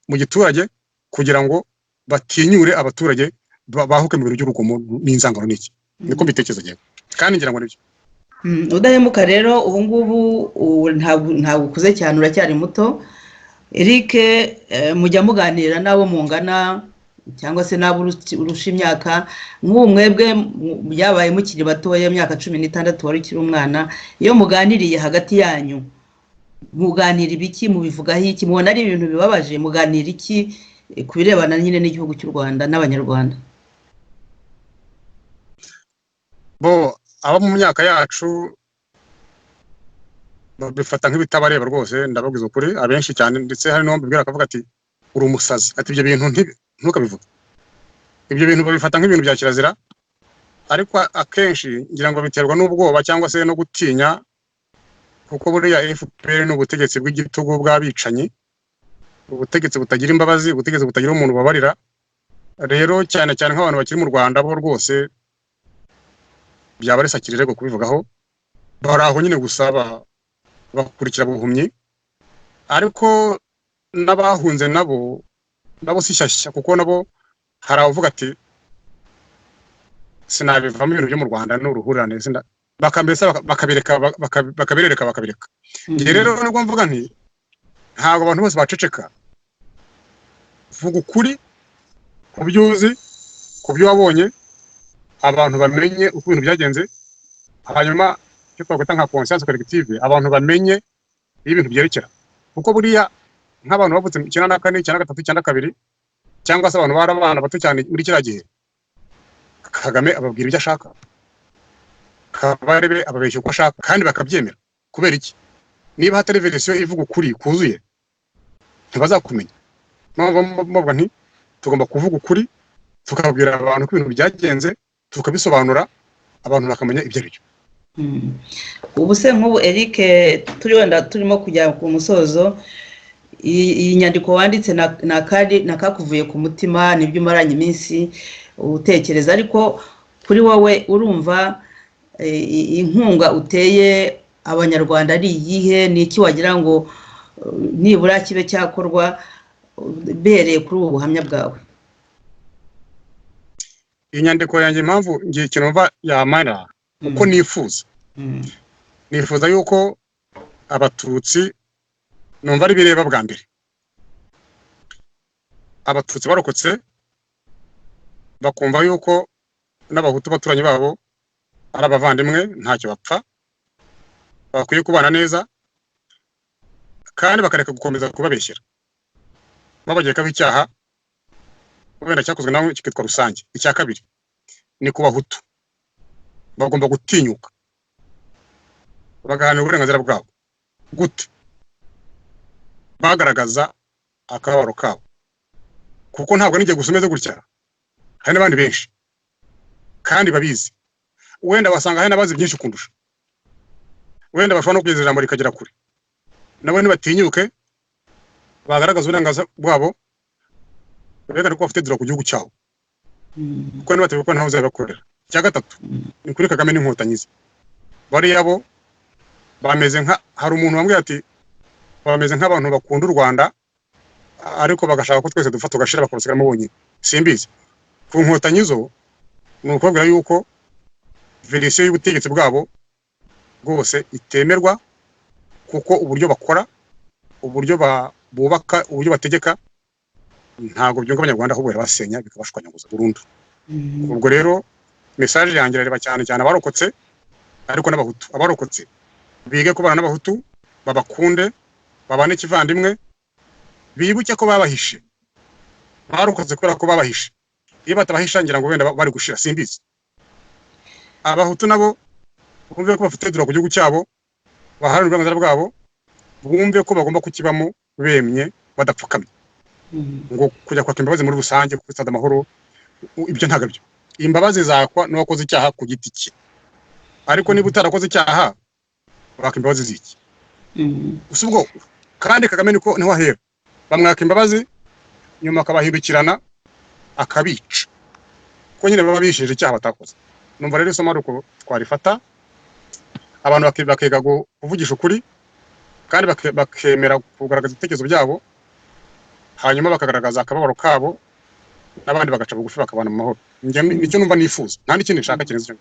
mu giturage kugira ngo batinyure abaturage bahuke mu bintu by'urugomo n'inzangano n'iki. Niko mbitekereza njyewe, kandi ngira ngo nibyo. Udahemuka rero, ubu ngubu ntabwo ukuze cyane, uracyari muto. Eric, mujya muganira n'abo mungana cyangwa se n'abo urusha imyaka? Nk'ubu mwebwe byabaye mukiri batoya, imyaka 16 wari ukiri umwana. Iyo muganiriye hagati yanyu muganira ibiki? Mubivugaho iki? Mubona ari ibintu bibabaje? Muganira iki ku birebana nyine n'igihugu cy'u Rwanda n'Abanyarwanda? Bo abo mu myaka yacu babifata nk'ibitabareba rwose, ndababwiza ukuri, abenshi cyane. Ndetse hari n'uwo mbibwira akavuga ati: "Uri umusazi," ati: "Ibyo bintu ntukabivuge." Ibyo bintu babifata nk'ibintu bya kirazira, ariko akenshi ngira ngo biterwa n'ubwoba cyangwa se no gutinya, kuko buriya FPR ni ubutegetsi bw'igitugu bw'abicanyi, ubutegetsi butagira imbabazi, ubutegetsi butagira umuntu bubabarira. Rero cyane cyane nk'abantu bakiri mu Rwanda bo rwose byaba ari sacrilège kubivugaho, bari aho nyine gusa bakurikira buhumyi. Ariko n'abahunze nabo si shyashya, kuko nabo hari abavuga ati: "Sinabivamo, ibintu byo mu Rwanda ni uruhurirane," bakambese bakabireka, bakabirereka, bakabireka. Njye rero nibwo mvuga nti ntabwo abantu bose baceceka. Vuga ukuri ku byo uzi, ku byo wabonye, abantu bamenye uko ibintu byagenze, hanyuma icyo twakwita nka conscience collective, abantu bamenye. Y'ibintu byerekera, kuko buriya nk'abantu bavutse mu 94, 93, 92, cyangwa se abantu bari abana bato cyane muri kiriya gihe, Kagame ababwira ibyo ashaka, Kabarebe ababeshya uko ashaka kandi bakabyemera. Kubera iki? Niba hatari version ivuga ukuri kuzuye, ntibazakumenya. Mpamvu mbavuga nti tugomba kuvuga ukuri, tukabwira abantu ko ibintu byagenze, tukabisobanura, abantu bakamenya ibyo ari byo. Ubu se nk'ubu, Eric, turi wenda turimo kujya ku musozo, iyi nyandiko wanditse na nakakuvuye ku mutima, nibyo umaranye iminsi utekereza, ariko kuri wowe urumva inkunga uteye Abanyarwanda ari iyihe? Ni iki wagira ngo nibura kibe cyakorwa behereye kuri ubu buhamya bwawe? Iyi nyandiko yanjye, impamvu ngiye ikintu numva yamara uko nifuza, nifuza yuko Abatutsi, numva ari bireba bwa mbere Abatutsi barokotse, bakumva yuko n'Abahutu baturanyi babo ari abavandimwe, ntacyo bapfa, bakwiye kubana neza, kandi bakareka gukomeza kubabeshyera babagekaho icyaha wenda cyakozwe nawe kikitwa rusange. Icya kabiri ni ku Bahutu: bagomba gutinyuka bagaharanira uburenganzira bwabo. Gute? Bagaragaza akababaro kabo, kuko ntabwo n'igihe gusa umeze gutya, hari n'abandi benshi kandi babizi. Wenda wasanga hari n'abazi byinshi kundusha, wenda bashobora no kugeza ijambo rikagera kure. Nabo ntibatinyuke bagaragaza uburenganzira bwabo, berekane ko bafite droit ku gihugu cyabo, kuko nibatabikora ntawe uzabibakorera. Icya gatatu ni kuri Kagame n'Inkotanyi ze. Bariya bo bameze nka, hari umuntu wambwiye ati bameze nk'abantu bakunda u Rwanda ariko bagashaka ko twese dupfa tugashira, bakarusigaramo bonyine. Simbizi. Ku Nkotanyi zo ni ukubabwira yuko version y'ubutegetsi bwabo bwose itemerwa, kuko uburyo bakora, uburyo bubaka, uburyo bategeka, ntabwo byunga Abanyarwanda, ahubwo birabasenya, bikabashwanyaguza burundu. Ubwo rero message yanjye irareba cyane cyane abarokotse, ariko n'Abahutu. Abarokotse bige kubana n'Abahutu, babakunde, babane kivandimwe, bibuke ko babahishe. Barokotse kubera ko babahishe. Iyo batabahisha, ngira ngo wenda bari gushira, simbizi. Abahutu nabo bumve ko bafite droit ku gihugu cyabo, baharanira uburenganzira bwabo, bumve ko bagomba kukibamo bemye, badapfukamye, ngo kujya kwaka imbabazi muri rusange kuri Stade Amahoro, ibyo ntabwo byo. Imbabazi zakwa n'uwakoze icyaha ku giti cye, ariko niba utarakoze icyaha, waka imbabazi ziki? Gusa ubwo kandi Kagame niko niho ahera, bamwaka imbabazi, nyuma akabahindukirana akabica, kuko nyine baba bishinja icyaha batakoze. Numva rero isomo ari uko twarifata, abantu bakiga kuvugisha ukuri, kandi bakemera kugaragaza ibitekerezo byabo, hanyuma bakagaragaza akababaro kabo, n'abandi bagaca bugufi, bakabana mu mahoro. Njye nicyo numva nifuza, nta n'ikindi nshaka kirenze icyo.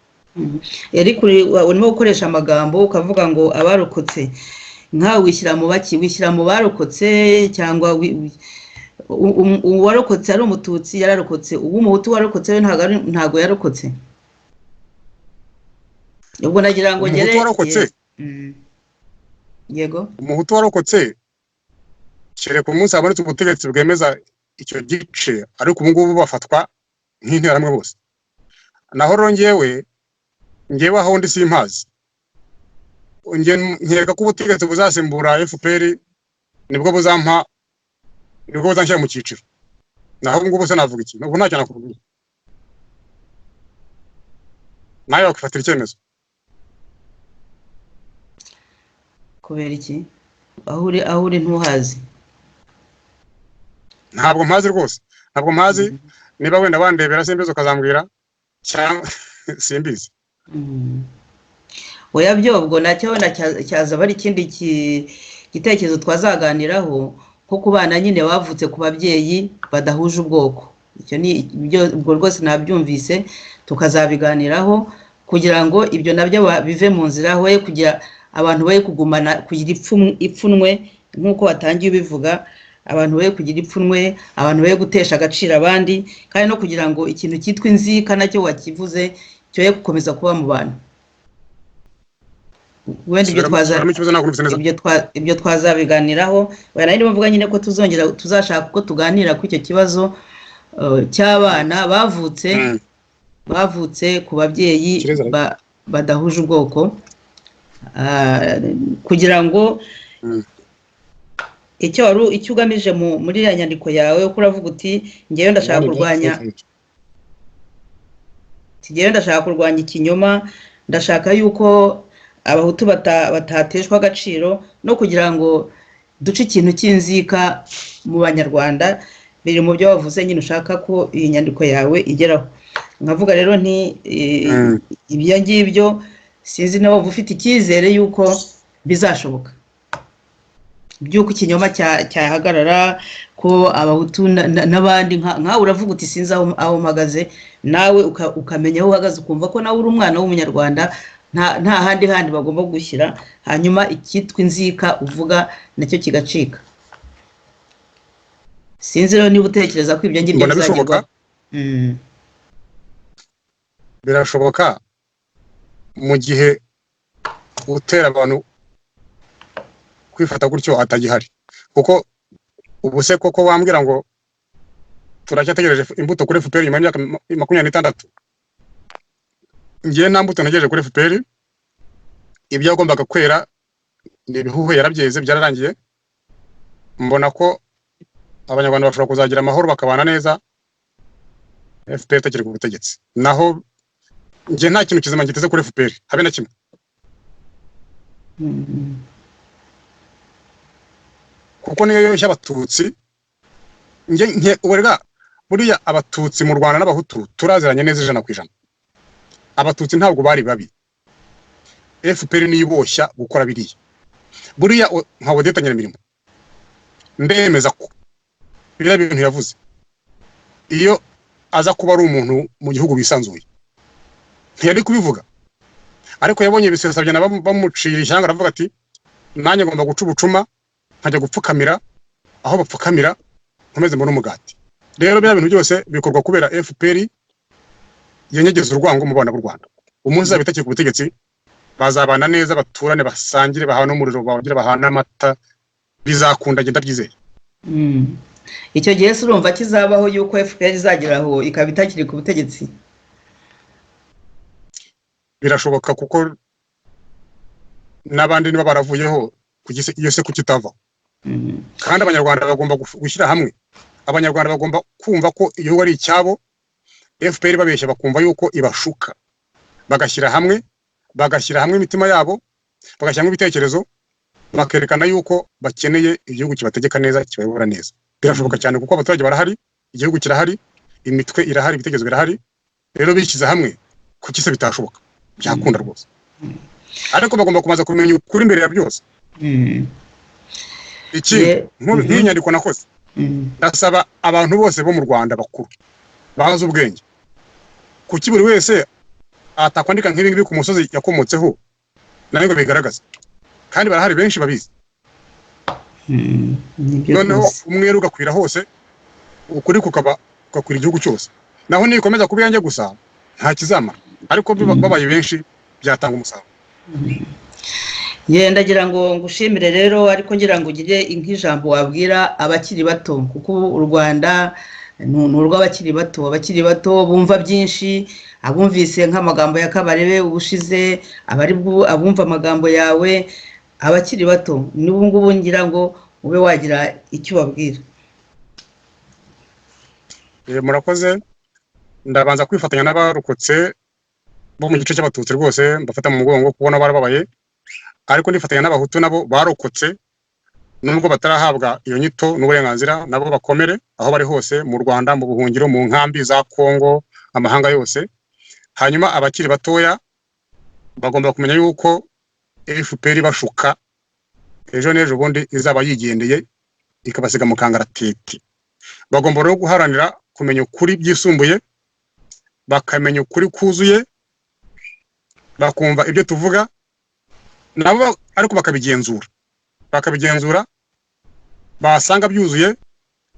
Eric, urimo gukoresha amagambo ukavuga ngo abarokotse. Nkawe wishyira mu baki? Wishyira mu barokotse, cyangwa uwarokotse ari Umututsi yararokotse, uw'Umuhutu warokotse we ntabwo yarokotse? Ubwo nagira ngo ngere Umuhutu warokotse, Yego. Umuhutu warokotse, kereka umunsi habonetse ubutegetsi bwemeza icyo gice, ariko ubu ngubu bafatwa nk'interahamwe bose. Naho rero ngewe aho ndi simpazi. Nge nkeka ko ubutegetsi buzasimbura FPR nibwo buzampa, nibwo buzanshyira mu cyiciro. Naho ubu ngubu se navuga iki? Ubu ntacyo nakubwira, nawe wakwifatira icyemezo. Kubera iki? Aho uri ntuhazi? Ntabwo mpazi rwose, ntabwo mpazi. Niba wenda wandebera, simbizi, ukazambwira, cyangwa simbizi. Oya, byo ubwo nacyo wenda cyazaba ari ikindi gitekerezo twazaganiraho, nko ku bana nyine bavutse ku babyeyi badahuje ubwoko. Icyo ni ibyo, ubwo rwose nabyumvise, tukazabiganiraho kugira ngo ibyo nabyo bive mu nzira, we kugira abantu be kugumana kugira ipfunwe nk'uko watangiye ubivuga, abantu be kugira ipfunwe, abantu be gutesha agaciro abandi, kandi no kugira ngo ikintu cyitwa inzika nacyo wakivuze cyoye gukomeza kuba mu bantu. Wenda ibyo Subiramo, twaza subiramo ikibazo, ntabwo numvise neza. Ibyo twazabiganiraho. Wenda nari ndimo mvuga nyine ko tuzongera tuzashaka uko tuganira kuri icyo kibazo cy'abana bavutse bavutse ku babyeyi Kireza. badahuje ubwoko, kugira ngo icyo ugamije muri iriya nyandiko yawe, uko uravuga uti ngewe ndashaka kurwanya, ngewe ndashaka kurwanya ikinyoma, ndashaka yuko Abahutu batateshwa agaciro, no kugira ngo duce ikintu cy'inzika mu Banyarwanda, biri mu byo wavuze nyine ushaka ko iyi nyandiko yawe igeraho. Nkavuga rero nti ibyo ngibyo sinzi niba wumva ufite icyizere yuko bizashoboka, by'uko ikinyoma cyahagarara, ko Abahutu n'abandi nkawe uravuga uti sinzi aho mpagaze, nawe ukamenya aho uhagaze, ukumva ko nawe uri umwana w'Umunyarwanda, nta handi handi bagomba gushyira, hanyuma icyitwa inzika uvuga nacyo kigacika. Sinzi rero niba utekereza ko ibyo ngibyo Mbona bishoboka. bizagerwaho. Birashoboka mu gihe utera abantu kwifata gutyo atagihari, kuko ubu se koko wambwira ngo turacyategereje imbuto kuri FPR nyuma y'imyaka 26? Ngewe nta mbuto ntegereje kuri FPR. Ibyo yagombaga kwera ni ibihuhe, yarabyeze, byararangiye. Mbona ko Abanyarwanda bashobora kuzagira amahoro, bakabana neza, FPR itakiri ku butegetsi. Naho njye nta kintu kizima ngiteze kuri FPR, habe na kimwe. Kuko niyo yoshya Abatutsi. Njye nke uburega buriya Abatutsi mu Rwanda n'Abahutu turaziranye neza 100%. Abatutsi ntabwo bari babi, FPR niyo iboshya gukora biriya. Buriya nka Odette Nyiramirimo, ndemeza ko biriya bintu yavuze, iyo aza kuba ari umuntu mu gihugu wisanzuye ntiyari kubivuga, ariko yabonye ibisesabye na bamucira ishyanga, aravuga ati nanjye ngomba guca ubucuma, nkajya gupfukamira aho bapfukamira, nkomeze mbone umugati. Rero biriya bintu byose bikorwa kubera FPR yenyegeza urwango mu bana b'u Rwanda. Umunsi izaba itakiri ku butegetsi, bazabana neza, baturane, basangire, bahane umuriro, bongere bahane amata, bizakunda, genda byizeye. Icyo gihe se urumva kizabaho yuko FPR izagera aho ikaba itakiri ku butegetsi? Birashoboka, kuko n'abandi niba baravuyeho, iyo se kukitavaho? Kandi Abanyarwanda bagomba gushyira hamwe. Abanyarwanda bagomba kumva ko igihugu ari icyabo. FPR babeshya, bakumva yuko ibashuka, bagashyira hamwe, bagashyira hamwe imitima yabo, bagashyira hamwe ibitekerezo, bakerekana yuko bakeneye igihugu kibategeka neza, kibayobora neza. Birashoboka cyane, kuko abaturage barahari, igihugu kirahari, imitwe irahari, ibitekerezo birahari. Rero bishyize hamwe, kuki se bitashoboka? Byakunda rwose, ariko bagomba kubanza kumenya ukuri imbere ya byose. Ikindi, nk'iyi nyandiko nakoze, ndasaba abantu bose bo mu Rwanda bakuru bazi ubwenge, kuki buri wese atakwandika nk'ibi ngibi ku musozi yakomotseho nawe ngo bigaragaze? Kandi barahari benshi babizi. Nibyo Noneho rwose. umweru ugakwira hose, ukuri kukaba kugakwira igihugu cyose. Naho nikomeza kuba iyanjye gusa, nta kizamara, ariko babaye benshi byatanga umusaruro. Ye, ndagira ngo ngushimire rero, ariko ngira ngo ugire nk'ijambo wabwira abakiri bato, kuko u Rwanda ni urw'abakiri bato, abakiri bato bumva byinshi, abumvise nk'amagambo ya Kabarebe ubushize, abumva amagambo yawe, abakiri bato n'ubu ngubu ngira ngo ube wagira icyo ubabwira. Murakoze. Ndabanza kwifatanya n'abarokotse bo mu gice cy'Abatutsi rwose, mbafata mu mugongo kubona barababaye, ariko ndifatanya n'Abahutu nabo barokotse, nubwo batarahabwa iyo nyito n'uburenganzira, nabo bakomere aho bari hose mu Rwanda, mu buhungiro, mu nkambi za Kongo, amahanga yose. Hanyuma abakiri batoya bagomba kumenya yuko FPR bashuka, ejo n'ejo bundi izaba yigendeye ikabasiga mu kangaratete. Bagomba rero guharanira kumenya ukuri byisumbuye, bakamenya ukuri kuzuye, bakumva ibyo tuvuga nabo, ariko bakabigenzura, basanga byuzuye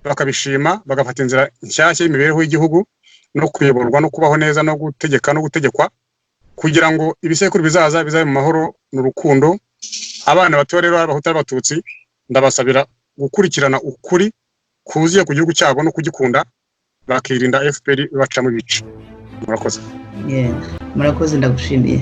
bakabishima, bagafata inzira nshyashya y'imibereho y'igihugu no kuyoborwa no kubaho neza no gutegeka no gutegekwa. Kugira ngo ibisekuru bizaza bizabe mu mahoro n'urukundo. Abana bato rero, Abahutu n'Abatutsi, ndabasabira gukurikirana ukuri kuzuye ku gihugu cyabo no kugikunda, bakirinda FPR ibacamo ibice. Murakoze. Yeah. Murakoze, ndagushimiye.